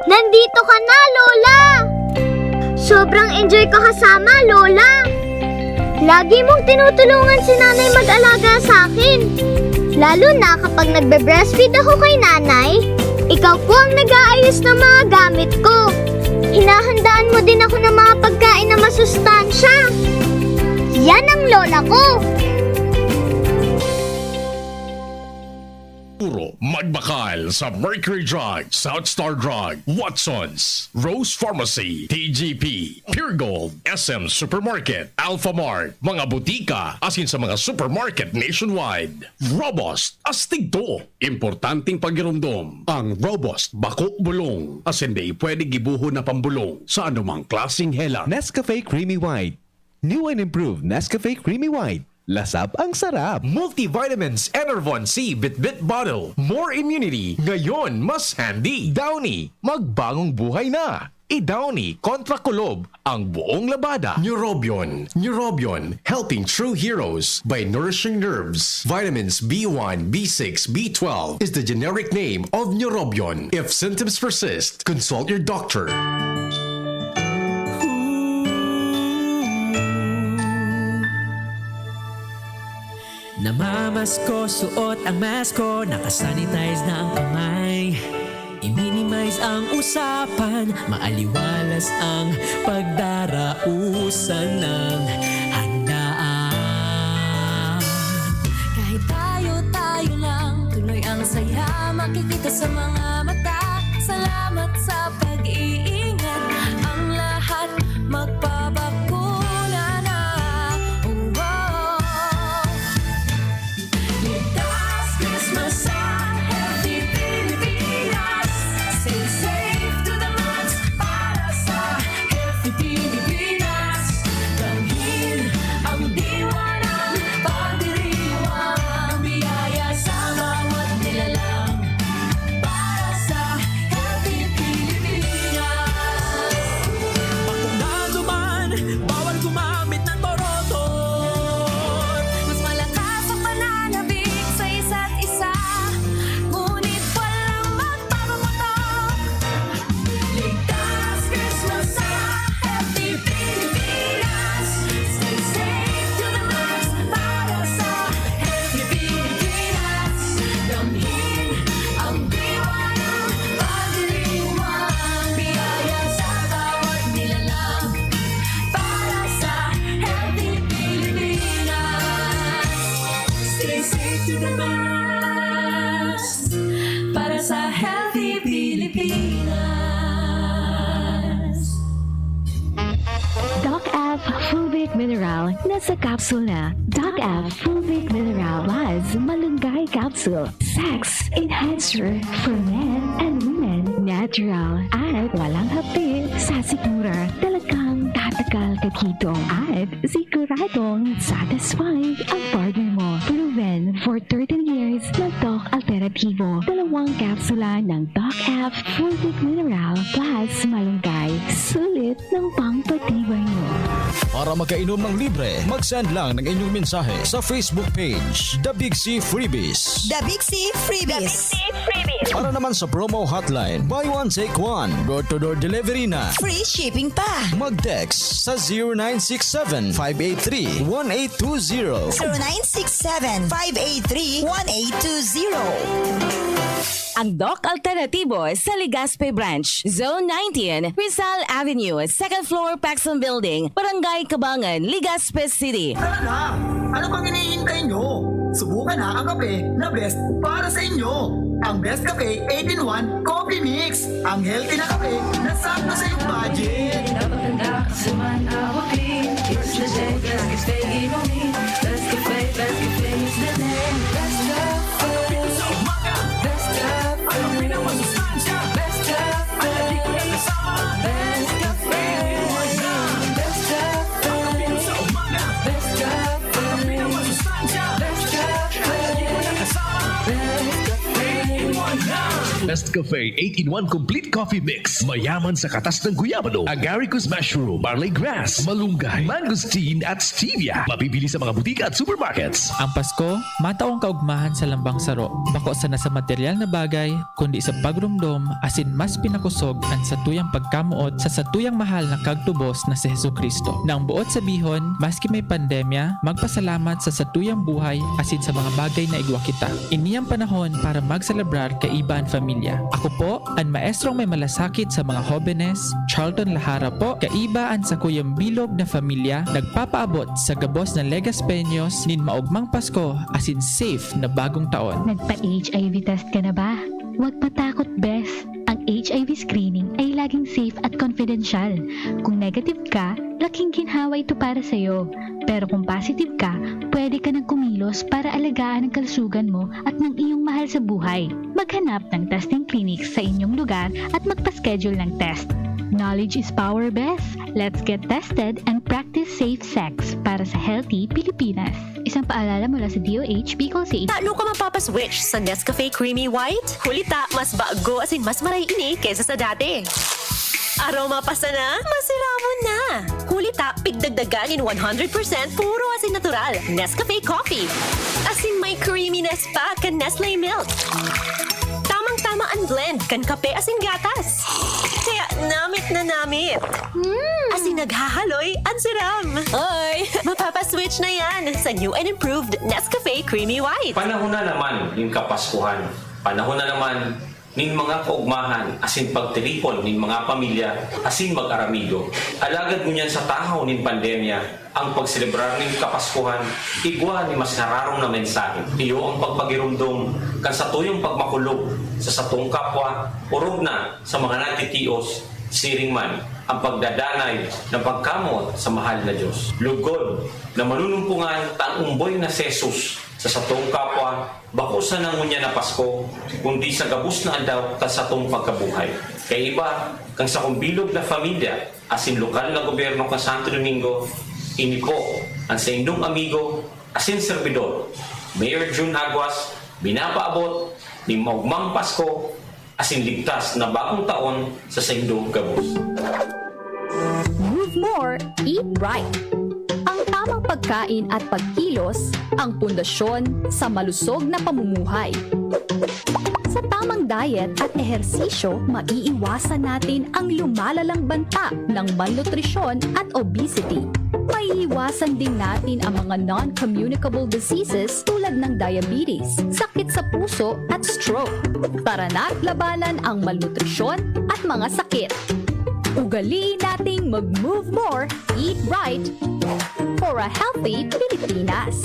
Nandito ka na, Lola! Sobrang enjoy ko kasama, Lola! Lagi mong tinutulungan si Nanay mag-alaga sa akin. Lalo na kapag nagbe-breastfeed ako kay Nanay, ikaw po ang nag-aayos ng mga gamit ko. Hinahandaan mo din ako ng mga pagkain na masustansya. Yan ang lola ko. Puro magbakal sa Mercury Drug, South Star Drug, Watson's, Rose Pharmacy, T G P, Pure Gold, S M Supermarket, Alpha Mart, mga butika, asin sa mga supermarket nationwide. Robust, astig to. Importanteng pagiromdom, ang Robust bako bulong, asin dai pwede gibohon na pambolong sa anumang klaseng hela. Nescafe Creamy White. New and improved Nescafe Creamy White. Lasap ang sarap. Multivitamins Enervon C Bitbit Bottle. More immunity. Ngayon, mas handy. Downy. Magbagong buhay na. I-Downy kontra kulob ang buong labada. Neurobion. Neurobion. Helping true heroes by nourishing nerves. Vitamins B one, B six, B twelve is the generic name of Neurobion. If symptoms persist, consult your doctor. Namamasko, suot ang mask ko, nakasanitize na ang kamay. I-minimize ang usapan, maaliwalas ang pagdarausan ng handaan. Kahit tayo-tayo lang, tuloy ang saya makikita sa mga mata. Salamat sa pag-iingat, ang lahat magpabakuna na. Oh, oh. Ligtas Christmas sa Healthy Pilipinas. Stay safe to the max para sa Healthy Pilipinas. Damhin ang diwa ng pagdiriwang biyaya sa bawat nilalang. Para sa Healthy Pilipinas. Bakuna duman, bawal gumamit ng borotot. Mas malakas ang pananabik sa isa't isa, ngunit walang magpapaputok. Ligtas Christmas sa Healthy Pilipinas. Stay safe to the max para sa Healthy Pilipinas. Damhin ang diwa ng pagdiriwang biyaya sa bawat nilalang. Para sa Healthy Pilipinas. Stay safe to the max. Para sa Healthy Pilipinas. Doc F Fulvic Mineral, nasa capsule na. Doc F Fulvic Mineral Plus Malunggay Capsule. Sex enhancer for men and women. Natural at walang hapdi. Sa sikmura, talagang tatagal ka dito. At siguradong satisfied ang partner mo. Proven for thirteen years na Doc Alternativo. Dalawang kapsula ng Doc F Fulvic Mineral Plus Malunggay. Sulit ng pangpatibay mo. Para makainom ng libre, mag-send lang ng inyong mensahe sa Facebook page, The Big C Freebies. The Big C Freebies. Para naman sa promo hotline, buy one, take one, door-to-door delivery na. Free shipping pa. Mag-text sa zero nine six seven, five eight three, one eight two zero. Zero nine six seven, five eight three, one eight two zero. Ang Doc Alternativo sa Legazpi Branch, Zone nineteen, Rizal Avenue, second floor, Paxson Building, Barangay Cabangan, Legazpi City. Tara na! Ano pang hinihintay nyo? Subukan na ang kape na best para sa inyo. Ang Best Cafe eight-in-one Coffee Mix. Ang healthy na kape na sakto sa iyong budget. Napakaganda, kasi man abutin. It's the day, best cafe inumin. Best cafe, best cafe is the name. Best cafe. Best cafe. Ang pinakamasustansya. Best cafe. Ang di ko nakasama. Best cafe. Best cafe. Ang pinakamasustansya. Best cafe. Ang pinakamasustansya. Best cafe. Ang di ko nakasama. Best cafe. Best Cafe eight-in-one Complete Coffee Mix. Mayaman sa katas ng guyabano, agaricus mushroom, barley grass, malunggay, mangosteen at stevia. Mabibili sa mga butika at supermarkets. Ang Pasko, mataong kaugmahan sa lambang saro. Bako sana sa material na bagay, kundi sa pagromdom, asin mas pinakosog an satuyang pagkamoot sa satuyang mahal na kagtubos na si Jesu-Cristo. Nang buot sabihon, maski may pandemya, magpasalamat sa satuyang buhay asin sa mga bagay na igwa kita. Ini an panahon para magselebrar kaiba an pamilya. Ako po, an maestrong may malasakit sa mga hobenes, Charlton Lahara po, kaiba an sakuyang bilog na pamilya, nagpapaabot sa gabos na Legaspeños nin maogmang Pasko asin safe na bagong taon. Nagpa-H I V test ka na ba? Huwag matakot, bes! Ang H I V screening ay laging safe at confidential. Kung negative ka, laking ginhawa ito para sa'yo. Pero kung positive ka, pwede ka nang kumilos para alagaan ang kalusugan mo at ng iyong mahal sa buhay. Maghanap ng testing clinic sa inyong lugar at magpa-schedule ng test. Knowledge is power, bes! Let's get tested and practice safe sex para sa healthy Pilipinas. Isang paalala mula sa D O H Bicol City. Tano ka mapapaswitch sa Nescafe Creamy White? Huli ta, mas bago asin mas maray ini kaysa sa dati. Aroma pa sana, masiramon na! Huli ta, pigdagdagan nin one hundred percent puro asin natural, Nescafe Coffee. Asin may creaminess pa kan Nestle Milk. Tamang-tama an blend kan kape asin gatas. Kaya namit na namit. Asin naghahaloy an siram. Oy! Mapapaswitch na yan sa new and improved Nescafe Creamy White. Panahon na naman nin Kapaskuhan. Panahon na naman nin mga kaugmahan asin pagtiripon nin mga pamilya asin mag-aramigo. Alagad ngunyan sa tahaw nin pandemya, ang pagselebrar nin Kapaskuhan igwa nin mas nararom na mensahe. Iyo ang pagpagiromdom kan satuyang pagmakulog sa satong kapwa, orog na sa mga nagtitios, siring man ang pagdadanay na pagkamoot sa mahal na Dios. Lugod na manunumpongan ta an umboy na si Jesus sa satong kapwa, bako sana ngunyan na Pasko, kundi sa gabos na aldaw kan satong pagkabuhay. Kaiba kan sakong bilog na pamilya asin lokal na gobyerno kan Santo Domingo, ini po an saindong amigo asin serbidor, Mayor Jun Aguas, binapaabot nin maogmang Pasko asin ligtas na bagong taon sa saindong gabos. Move more, eat right. Ang tamang pagkain at pagkilos ang pundasyon sa malusog na pamumuhay. Sa tamang diet at ehersisyo, maiiwasan natin ang lumalalang banta ng malnutrisyon at obesity. Maiiwasan din natin ang mga non-communicable diseases tulad ng diabetes, sakit sa puso at stroke. Tara na't labanan ang malnutrisyon at mga sakit. Ugaliin nating mag-move more, eat right for a healthy Pilipinas.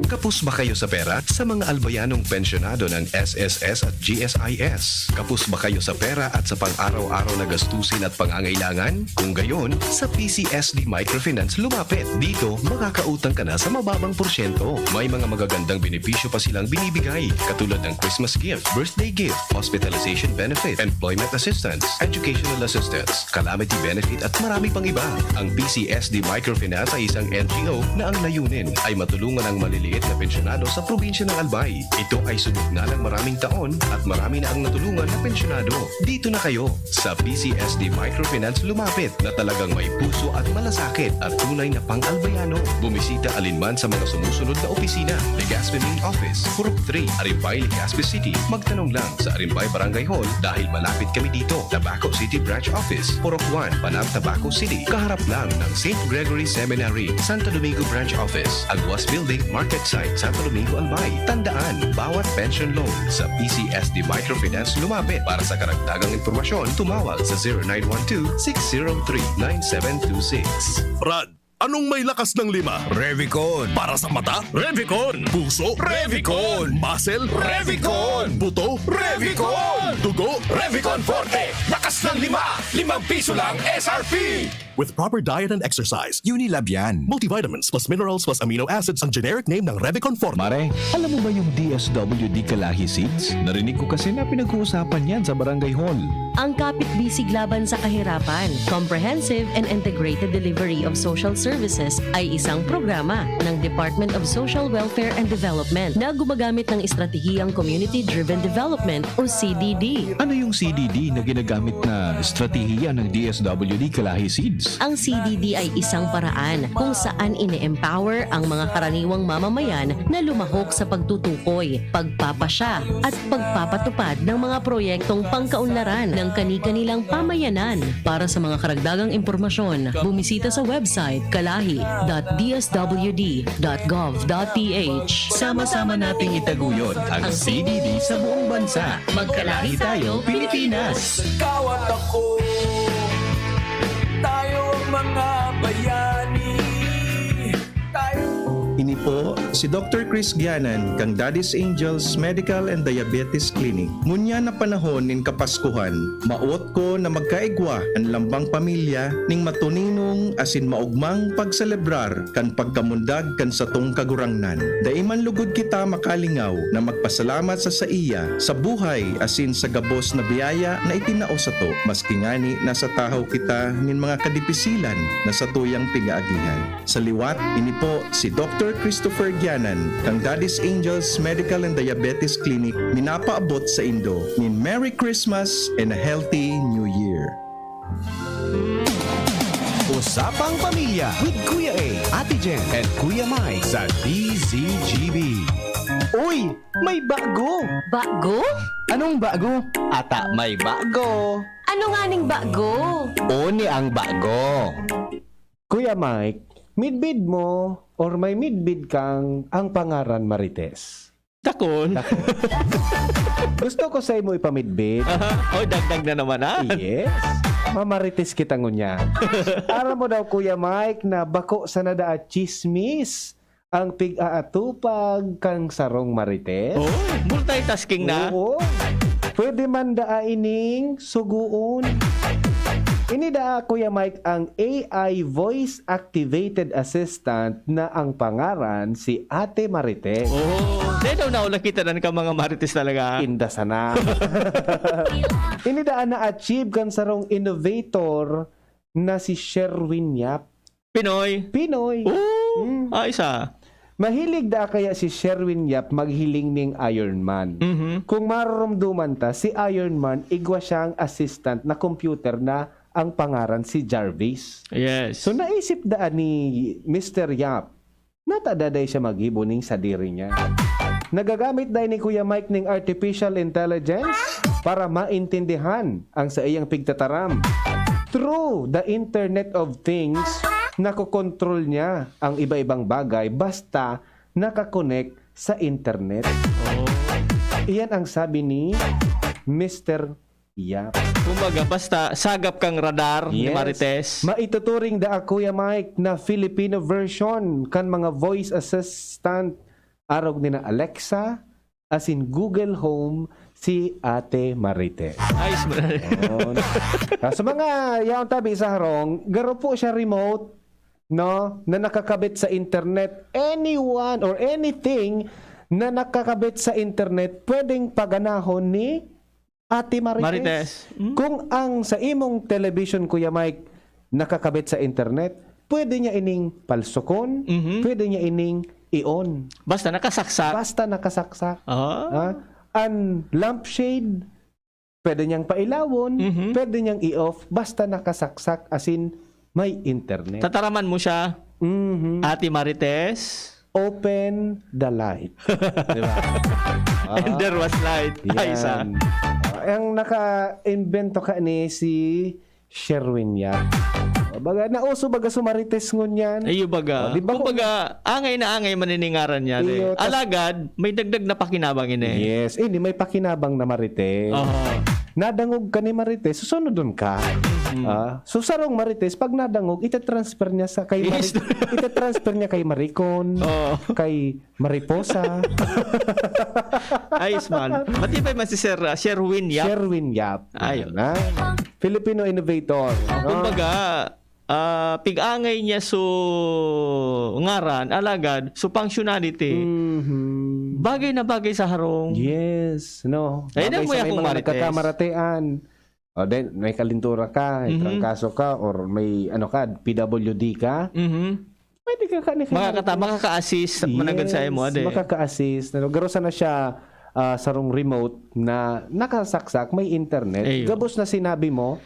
Kapos ba kayo sa pera? Sa mga albayanong pensyonado ng S S S at G S I S? Kapos ba kayo sa pera at sa pang-araw-araw na gastusin at pangangailangan? Kung gayon, sa P C S D Microfinance lumapit. Dito, makakautang ka na sa mababang porsyento. May mga magagandang benepisyo pa silang binibigay, katulad ng Christmas gift, birthday gift, hospitalization benefit, employment assistance, educational assistance, calamity benefit at marami pang iba. Ang P C S D Microfinance ay isang N G O na ang layunin ay matulungan ang maliliit na pensyonado sa probinsya ng Albay. Ito ay subok na ng maraming taon at marami na ang natulungan na pensyonado. Dito na kayo! Sa P C S D Microfinance lumapit na talagang may puso at malasakit at tunay na pang-Albayano. Bumisita alinman sa mga sumusunod na opisina: Legazpi Main Office, Purok three, Arimbay, Legazpi City. Magtanong lang sa Arimbay Barangay Hall dahil malapit kami dito. Tabaco City Branch Office, Purok one, Panam, Tabaco City, kaharap lang ng Saint Gregory Seminary, Santo Domingo Branch Office, Aguas Building, Market Site, Santo Domingo, Albay. Tandaan, bawat pension loan sa P C S D Microfinance lumapit. Para sa karagdagang impormasyon, tumawag sa zero nine one two, six zero three, nine seven two six. Brad, anong may lakas ng lima? Revicon. Para sa mata? Revicon. Puso? Revicon. Muscle? Revicon. Buto? Revicon. Dugo? Revicon Forte. Lakas ng lima. Limang piso lang S R P. With proper diet and exercise, Unilab yan. Multivitamins plus minerals plus amino acids ang generic name ng Revicon Forte. Mare, alam mo ba yung D S W D Kalahi Seeds? Narinig ko kasi na pinag-uusapan yan sa barangay hall. Ang Kapit Bisig Laban sa Kahirapan, Comprehensive and Integrated Delivery of Social Services ay isang programa ng Department of Social Welfare and Development na gumagamit ng estratehiyang Community-Driven Development o C D D. Ano yung C D D na ginagamit na estratehiya ng D S W D Kalahi Seeds? Ang C D D ay isang paraan kung saan ine-empower ang mga karaniwang mamamayan na lumahok sa pagtutukoy, pagpapasya, at pagpapatupad ng mga proyektong pangkaunlaran ng kani-kanilang pamayanan. Para sa mga karagdagang impormasyon, bumisita sa website kalahi dot d s w d dot gov dot p h. Sama-sama nating itaguyod ang C D D sa buong bansa. Magkalahi tayo, Pilipinas! Ikaw at ako, tayo ang mga bayani. Tayo Ini po si Doctor Chris Gianan kan Daddy's Angels Medical and Diabetes Clinic. Ngunyan na panahon nin Kapaskuhan, maot ko na magkaigwa an lambang pamilya ning matuninong asin maogmang pagselebrar kan pagkamundag kan satong Kagurangnan. Dai man lugod kita makalingaw na magpasalamat sa saiya sa buhay asin sa gabos na biyaya na itinao sato, maski ngani nasa tahaw kita nin mga kadipisilan na satuyang pigaagihan. Sa liwat, ini po si Doctor Christopher Gianan kan Daddy's Angels Medical and Diabetes Clinic minapaabot saindo nin Merry Christmas and a Healthy New Year. Usapang Pamilya with Kuya A, Ate Jen, and Kuya Mike sa D Z G B. Uy! May bago! Bago? Anong bago? Ata may bago! Ano nga ning bago? Oni ang bago! Kuya Mike, midbid mo or may midbid kang ang pangaran Marites? Dakon. Gusto ko sa imo ipamidbid. Aha. Oh, dagdag na naman, ah. Yes. Mamarites kita ngunyan. Aram mo daw, Kuya Mike, na bako sana daa chismis ang pig-aatupag kan sarong Marites? Oh, multitasking na. Oo. Pwede man daa ining sugoon. Ini daa, Kuya Mike, ang A I voice activated assistant na ang pangaran si Ate Marites. Oh, dahil daw nauna kita na ka mga Marites talaga. Inda sana. Ini daa na-achieve kan sarong innovator na si Sherwin Yap. Pinoy. Pinoy. Oh, Mm. ah, isa. Mahilig da kaya si Sherwin Yap maghiling ning Iron Man. Mhm. Kung maroromdoman ta, si Iron Man, igwa siyang assistant na computer na ang pangaran si Jarvis. Yes. So, naisip daan ni Mister Yap, nata daday siya maggibo ning sadiri niya. Nagagamit dai ni Kuya Mike ning artificial intelligence para maintindihan ang saiyang pigtataram. Through the Internet of Things, nakokontrol niya ang iba-ibang bagay basta nakakonek sa internet. Oh. Iyan ang sabi ni Mister Yap. Kumbaga, basta sagap kang radar ni Yes. Marites. Maituturing daa, Kuya Mike, na Filipino version kan mga voice assistant arog ni na Alexa, asin Google Home, si Ate Marites. Ayos mo na. Yun. Ah, sa mga yaon tabi sa harong, garo po siya remote, no, na nakakabit sa internet. Anyone or anything na nakakabit sa internet, pwedeng paganahon ni Ate Marites. Marites. Hmm? Kung ang sa imong television, Kuya Mike, nakakabit sa internet, pwede niya ining palsukon, Mhm. pwede niya ining i-on. Basta nakasaksak. Basta nakasaksak. Ah. Ha? Ang lampshade, pwede niyang pailawon, Mhm. pwede niyang i-off, basta nakasaksak, as in, may internet. Tataraman mo siya, Mhm. Ate Marites. Open the light. Di ba? And there was light. Ay, isa. Yan. Ang naka-invento ka ni si Sherwin Yap. Baga, nauso baga sa Marites ngunyan. Iyo baga. O, di ba Kumbaga, angay na angay maniningaran niya, Iyo, eh. tas Alagad, may dagdag na pakinabang ini. Yes. Eh, di may pakinabang na Marites. Aha. Nadangog ka ni Marites, susunodon ka. Mm. Ah, so, sarong Marites, pag nadangog, itatransfer niya sa kay Mari-, Yes. itatransfer niya kay Maricon, Oo. kay Mariposa. Ayos man. Matibay man si Sir, ah, Sherwin Yap. Sherwin Yap. Ayos. Yan na. Filipino innovator, Ah, no? Kumbaga, ah, pig-angay niya so ngaran, alagad, so functionality. Mhm. Bagay na bagay sa harong. Yes, no? Ay, Bagay na mo sa may akong mga marites. nagkakamaratean. O, then, may kalintura ka, may Mhm. trangkaso ka, or may, ano ka, P W D ka. Mhm. Pwede ka ka ni Makakata-, makaka-assist, managan sa imo, Yes, ade. makaka-assist. Ano, garo sana siya, ah, sarong remote na nakasaksak, may internet. Eyo. Gabos na sinabi mo,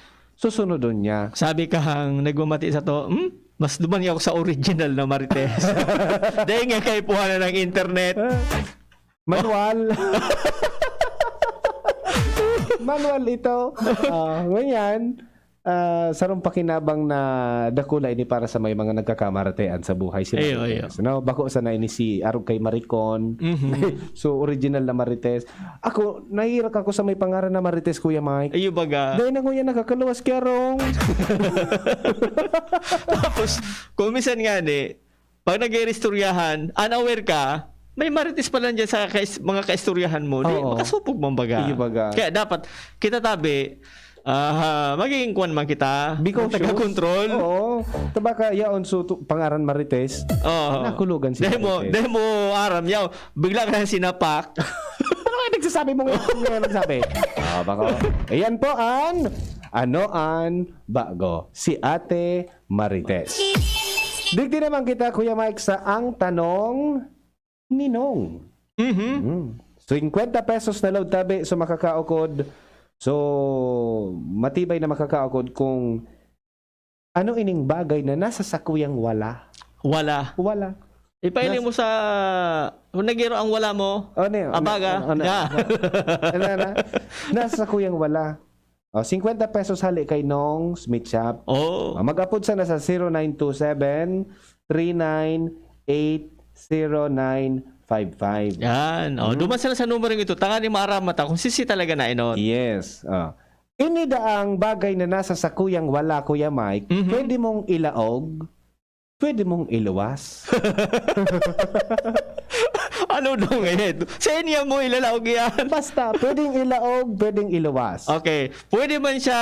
Susunodon niya. Sabi ka hang nagmamati sa to, hmm? Mas duman ako sa original na Marites. Dahil nga kaipuhan na ng internet. Manual. Manual ito. Ah, ngunyan, ah, sarong pakinabang na dakula ini para sa may mga nagkakamaratean sa buhay, si Ayo, Marites. No? Bako sana ini si arog kay Maricon. Mhm. So, original na Marites. Ako, nahirak ako sa may pangaran na Marites, Kuya Mike. Ayo baga. Dahil na, Kuya, nakakaluwas kaya rong. Tapos, kung minsan nga ni, pag nag-iistoryahan, unaware ka, may Marites pala dyan sa kais- mga kaistoryahan mo. Di, Oo. Makasupog man baga. Iyo baga. Kaya dapat, kita tabi, ah, magiging kwan man kita. Be cautious. Taga-control. Oo. Tabaka yaon so tu- pangaran Marites. Oo. Nakulugan si Dahil mo, Marites. Dahil mo, aram, yaw, bigla ka na sinapak. Ano kaya nagsasabi mo ngayon? Ngayon nagsabi? Ah, bako. Ayan po an, ano an bago? Si Ate Marites. Digdi naman kita, Kuya Mike, sa ang tanong ni Nong. Mhm. Hmm. Cincuenta pesos na load tabi, so makakaukod. So, matibay na makakaukod kung ano ining bagay na nasa sakuyang wala. Wala. Wala. Ipailing Nas- mo sa, kung nagiro ang wala mo, Ano yun? Abaga, Ano, ano, na. ano, ano, ano? Nasa sakuyang wala. Oh, cincuenta pesos hali kay Nong Smith Shop. Oh. Ah, mag-apod sana sa zero nine two seven, three nine eight, zero nine five five. Yan. Oh, Hmm. Duman sana sa numero ito. Tangani maaram mata kung sisi talaga na inot. Yes. Ah. Ini daang bagay na nasa sakuyang wala, Kuya Mike, Mhm. pwede mong ilaog, pwede mong iluwas. Ano daw ngayon? Sa inyo mo ilalaog yan? Basta, pwedeng ilaog, pwedeng iluwas. Okay. Pwede man siya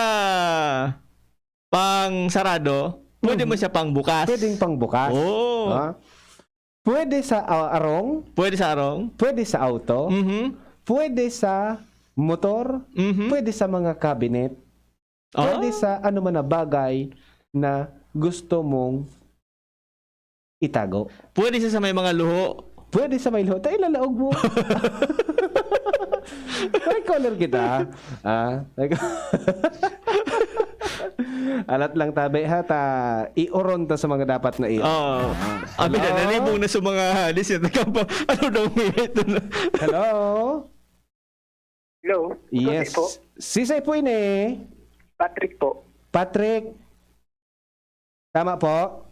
pang sarado? Pwede Mhm. man siya pang bukas? Pwedeng pangbukas. Oh. Ha? Pwede sa ah, arong, Pwede sa arong? pwede sa auto, Mhm. pwede sa motor, Mhm. pwede sa mga cabinet, pwede Ah. sa ano man na bagay na gusto mong itago. Pwede siya sa may mga luho. Pwede sa may luho. Ta ilalaog mo. May color kita. Ah, alat lang tabi ha, ta ioron ta sa mga dapat na iyo. Oo. Abi na, Hello? Nalibong na sa mga listeners. Ano daw ngayon ito na? Hello? Hello? Yes. Susi po. Sisay po ini? Patrick po. Patrick. Tama po?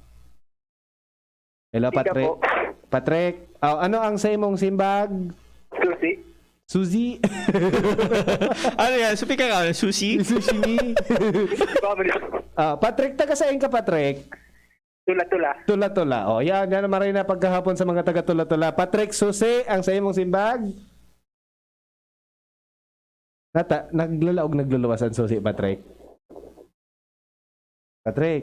Hello, Ika Patrick. po. Patrick, oh, ano ang sa imong simbag? Susi. Suzy? Ano yan? Supi ka ka? Sushi? Sushi? Family. Ah, Patrick, taga saan ka, Patrick? Tula-tula. Tula-tula. Oh, yan, yan ang maray na pagkahapon sa mga taga Tula-tula. Patrick, susi, ang sa imong simbag? Nata, naglalaog, nagluluwas ang susi, Patrick. Patrick.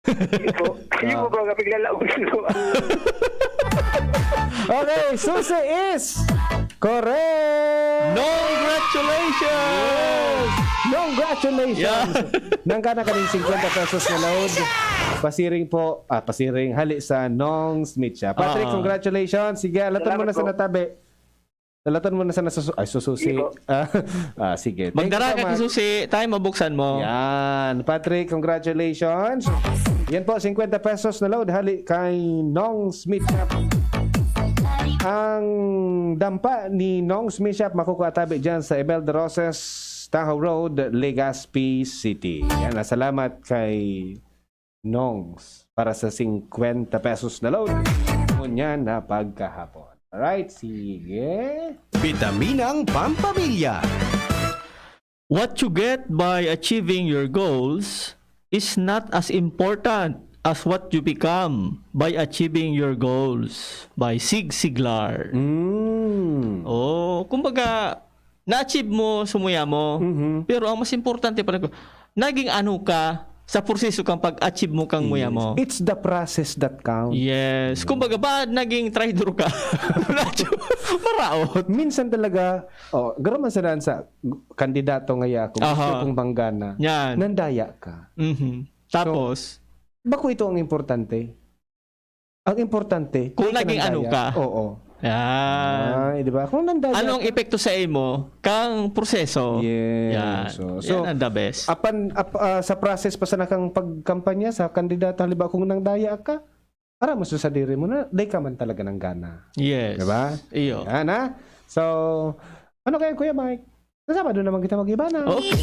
Hindi po. Hindi po Ah. ba kapag lalaog ko? Okay, susi is correct! Congratulations! Congratulations! Nang ka na kaning cincuenta pesos na load. Pasiring po, ah, pasiring, hali sa Nong Smith siya. Patrick, Ah. Congratulations! Sige, alaton mo Salamat na sa po. natabi. Alaton mo na sa nasus- ay, sususi. Sige po. Ah, ah, sige. Thank you Magdara so ka much. sa susi, tayo mabuksan mo. Yan. Patrick, congratulations. Yan po, cincuenta pesos na load. Hali kay Nong Smith Shop. Ang dampa ni Nong Smith Shop makukuha tabi dyan sa Imelda Roses, Tahaw Road, Legazpi City. Yan. Salamat kay Nongs para sa cincuenta pesos na load. Ngunyan na pagkahapon. Alright, sige. Bitaminang Pampamilya. What you get by achieving your goals is not as important as what you become by achieving your goals, by Zig Ziglar. Mm. Oh, kumbaga, na-achieve mo, sumuya mo. Mhm. Pero ang mas importante pala, naging ano ka sa proseso kang pag-achieve mo kang muya mo. It's the process that counts. Yes. Kumbaga, ba naging traidor ka? Maraot. Minsan talaga, oh, garo man sa daan sa kandidato nga ya, kung gusto Aha. kong banggana, Yan. nandaya ka. Mhm. Tapos, Bako ito ang importante. Ang importante, Kung di ka naging ano nandaya. ka. Oo. Yan. Ay, di ba? Kung nandaya Anong epekto sa imo kang proseso? Yes. Yan. So, so, Yan ang the best. Apan ap, ah, sa process pa sana kang pagkampanya sa kandidata, halimbawa kung nang daya ka, para mo sa sadiri mo na, day ka man talaga ng gana. Yes. Diba? Iyo. Yan ha? So, ano kaya Kuya Mike? Sa Sabado naman kita mag-iba na. Okay.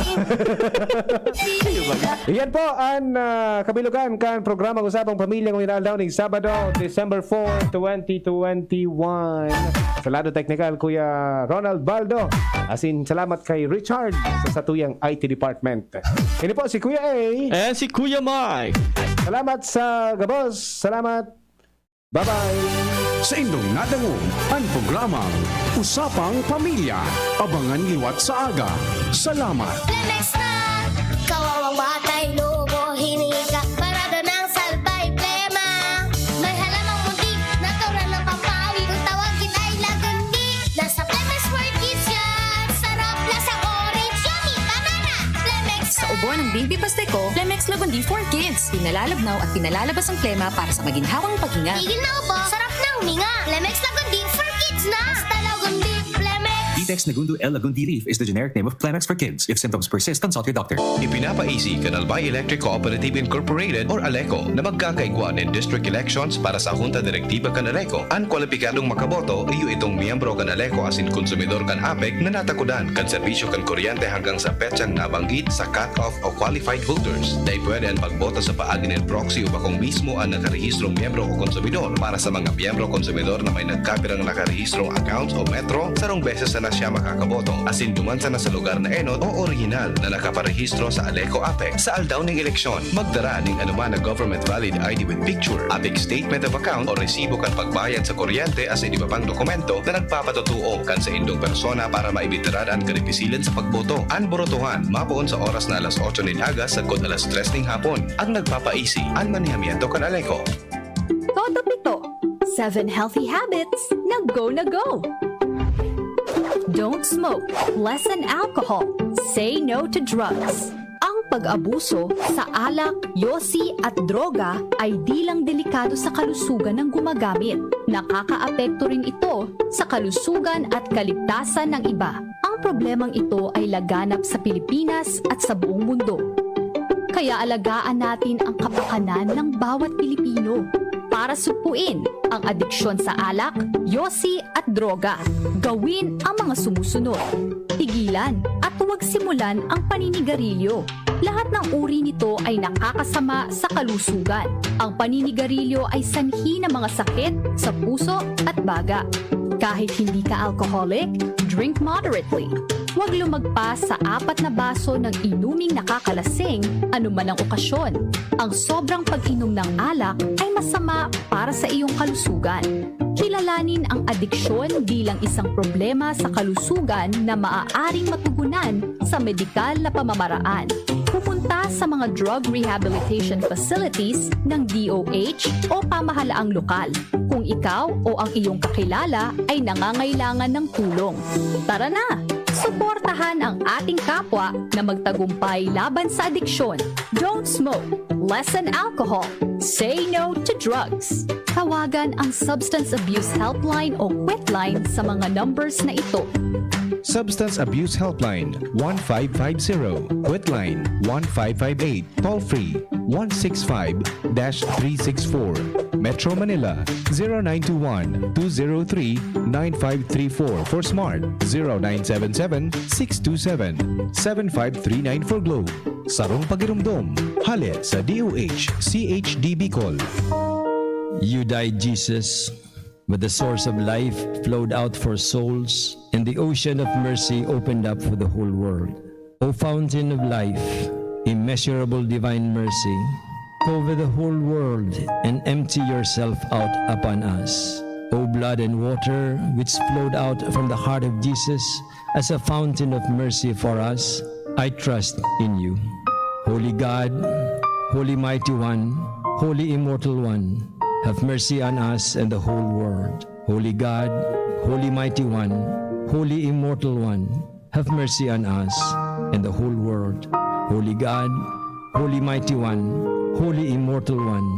Iyo ba? Iyan po ang ah, kabilugan kan programang Usapang Pamilya ngayong aldaw ning Sabado, December four, twenty twenty-one. Sa lado teknikal, Kuya Ronald Baldo. Asin salamat kay Richard sa satuyang I T department. Ini po si Kuya A. And si Kuya Mike. Salamat sa gabos. Salamat. Bye-bye. Sa indong nadangog, ang programang Usapang Pamilya. Abangan liwat sa aga. Salamat. Lemex na! Kawawang batay, lobo, hinika, parada ng salbay, plema. May halamang muntik, natural na pampawi. Kung tawagin ay lagundi, nasa Lemex for Kids yan. Sarap, lasang orange, yummy, banana. Lemex Sa ubo ng baby paste ko, Lemex Lagundi for Kids. Pinalalabnaw at pinalalabas ang plema para sa maginhawang paghinga. Tigil na ubo, sarap na huminga. Lemex Lagundi for Kids na. Basta Lagundi, Lemex. Vitex Negundo L Lagundi Leaf is the generic name of Clemex for Kids. If symptoms persist, consult your doctor. Ipinapaisi kan Albay Electric Cooperative Incorporated or ALECO na magkakaigwa nin district elections para sa Junta Direktiba kan ALECO. An kwalipikadong makaboto iyo itong miyembro kan ALECO asin konsumidor kan APEC na natakodan kan serbisyo kan kuryente hanggang sa petsang nabanggit sa cut-off o qualified holders. Dai pwede an pagboto sa paagi nin proxy o bakong mismo an nakarehistrong miyembro o konsumidor. Para sa mga miyembro o konsumidor na may nagkapirang nakarehistrong accounts o Metro, sarong beses sana siya makakaboto, asin duman sana sa lugar na enot o orihinal na nakaparehistro sa ALECO APEC. Sa aldaw ning eleksyon, magdara ning anoman na government valid I D with picture, APEC statement of account o resibo kan pagbayad sa kuryente asin iba pang dokumento na nagpapatotoo kan saindong persona para maibitiran an karipisilan sa pagboto. An borotohan mapoon sa oras na alas otso nin aga sagkod alas tres ning hapon. Ang nagpapaisi, an manehamiento kan ALECO. Toto Pito, seven healthy habits na go na go. Don't smoke, lessen alcohol, say no to drugs. Ang pag-abuso sa alak, yosi at droga ay di lang delikado sa kalusugan ng gumagamit. Nakakaapekto rin ito sa kalusugan at kaligtasan ng iba. Ang problemang ito ay laganap sa Pilipinas at sa buong mundo. Kaya alagaan natin ang kapakanan ng bawat Pilipino. Para sugpuin ang adiksyon sa alak, yosi at droga, gawin ang mga sumusunod. Tigilan at huwag simulan ang paninigarilyo. Lahat ng uri nito ay nakakasama sa kalusugan. Ang paninigarilyo ay sanhi ng mga sakit sa puso at baga. Kahit hindi ka alcoholic, drink moderately. Huwag lumagpas sa apat na baso ng inuming nakakalasing anuman ang okasyon. Ang sobrang pag-inom ng alak ay masama para sa iyong kalusugan. Kilalanin ang adiksyon bilang isang problema sa kalusugan na maaaring matugunan sa medikal na pamamaraan. Pumunta sa mga drug rehabilitation facilities ng D O H o pamahalaang lokal kung ikaw o ang iyong kakilala ay nangangailangan ng tulong. Tara na! Suportahan ang ating kapwa na magtagumpay laban sa adiksyon. Don't smoke, lessen alcohol, say no to drugs. Tawagan ang Substance Abuse Helpline o Quitline sa mga numbers na ito. Substance Abuse Helpline, one five five zero, Quitline, one five five eight, toll-free, one six five dash three six four, Metro Manila, zero nine two one, two zero three, nine five three four for Smart, zero nine seven seven, six two seven, seven five three nine for Globe. Sarong pagirumdom, hale sa D O H C H D Bicol. You died, Jesus, but the source of life flowed out for souls, and the ocean of mercy opened up for the whole world. O fountain of life, immeasurable divine mercy, cover the whole world and empty yourself out upon us. O blood and water, which flowed out from the heart of Jesus as a fountain of mercy for us, I trust in you. Holy God, Holy Mighty One, Holy Immortal One, have mercy on us and the whole world. Holy God, Holy Mighty One, Holy Immortal One, have mercy on us and the whole world. Holy God, Holy Mighty One, Holy Immortal One,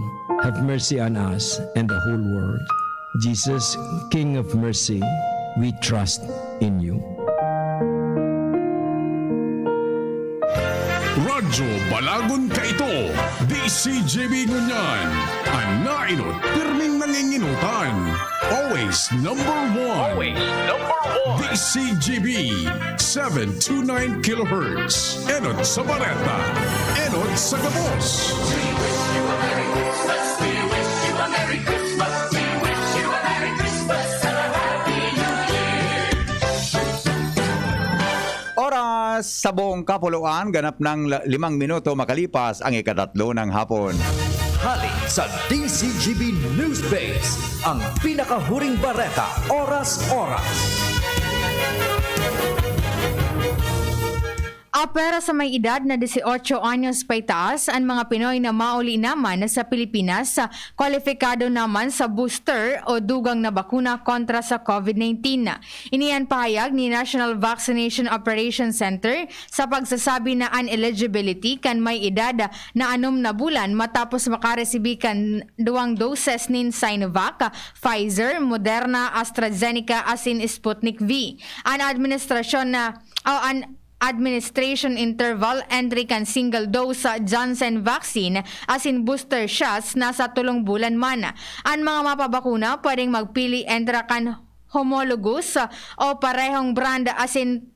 have mercy on us and the whole world. Jesus, King of Mercy, we trust in you. Radyo Balagon kaito, D C G B ngunyan, an naenot pirming nangingenotan. Always number one. Always number one. D C G B, seven two nine kilohertz. Enot sa bareta, enot sa gabos. Oras sa buong kapuluan, ganap ng la- limang minuto makalipas ang ikatatlo ng hapon. Hali sa D C G B Newsbase, ang pinakahuring bareta, oras-oras. Apera sa may edad na dieciocho anyos paitaas, an mga Pinoy na mauli naman sa Pilipinas, kwalipikado naman sa booster o dugang na bakuna kontra sa COVID nineteen. Ini an pahayag ni National Vaccination Operation Center sa pagsasabi na an eligibility kan may edad na anom na bulan matapos makaresibi kan duwang doses nin Sinovac, Pfizer, Moderna, AstraZeneca asin Sputnik V. An administrasyon na o an administration interval entry kan single dose sa Janssen vaccine asin booster shots nasa tolong bulan man. An mga mapabakuna pwedeng magpili entre kan homologous o parehong brand asin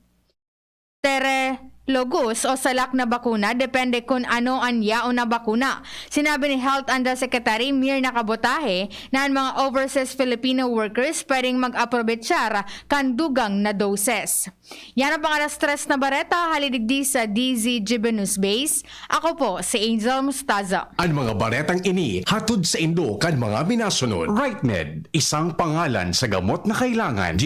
heterologous o salak na bakuna depende kun ano an yaon na bakuna. Sinabi ni Health Undersecretary Mirna Kabotahe na an mga overseas Filipino workers pwedeng mag-aprobetsar kan dugang na doses. Yan ang pang alas tres na bareta hali digdi sa D Z G B News Base. Ako po si Angel Mustaza. An mga baretang ini hatod saindo kan mga minasunod. RightMed, isang pangalan sa gamot na kailangan.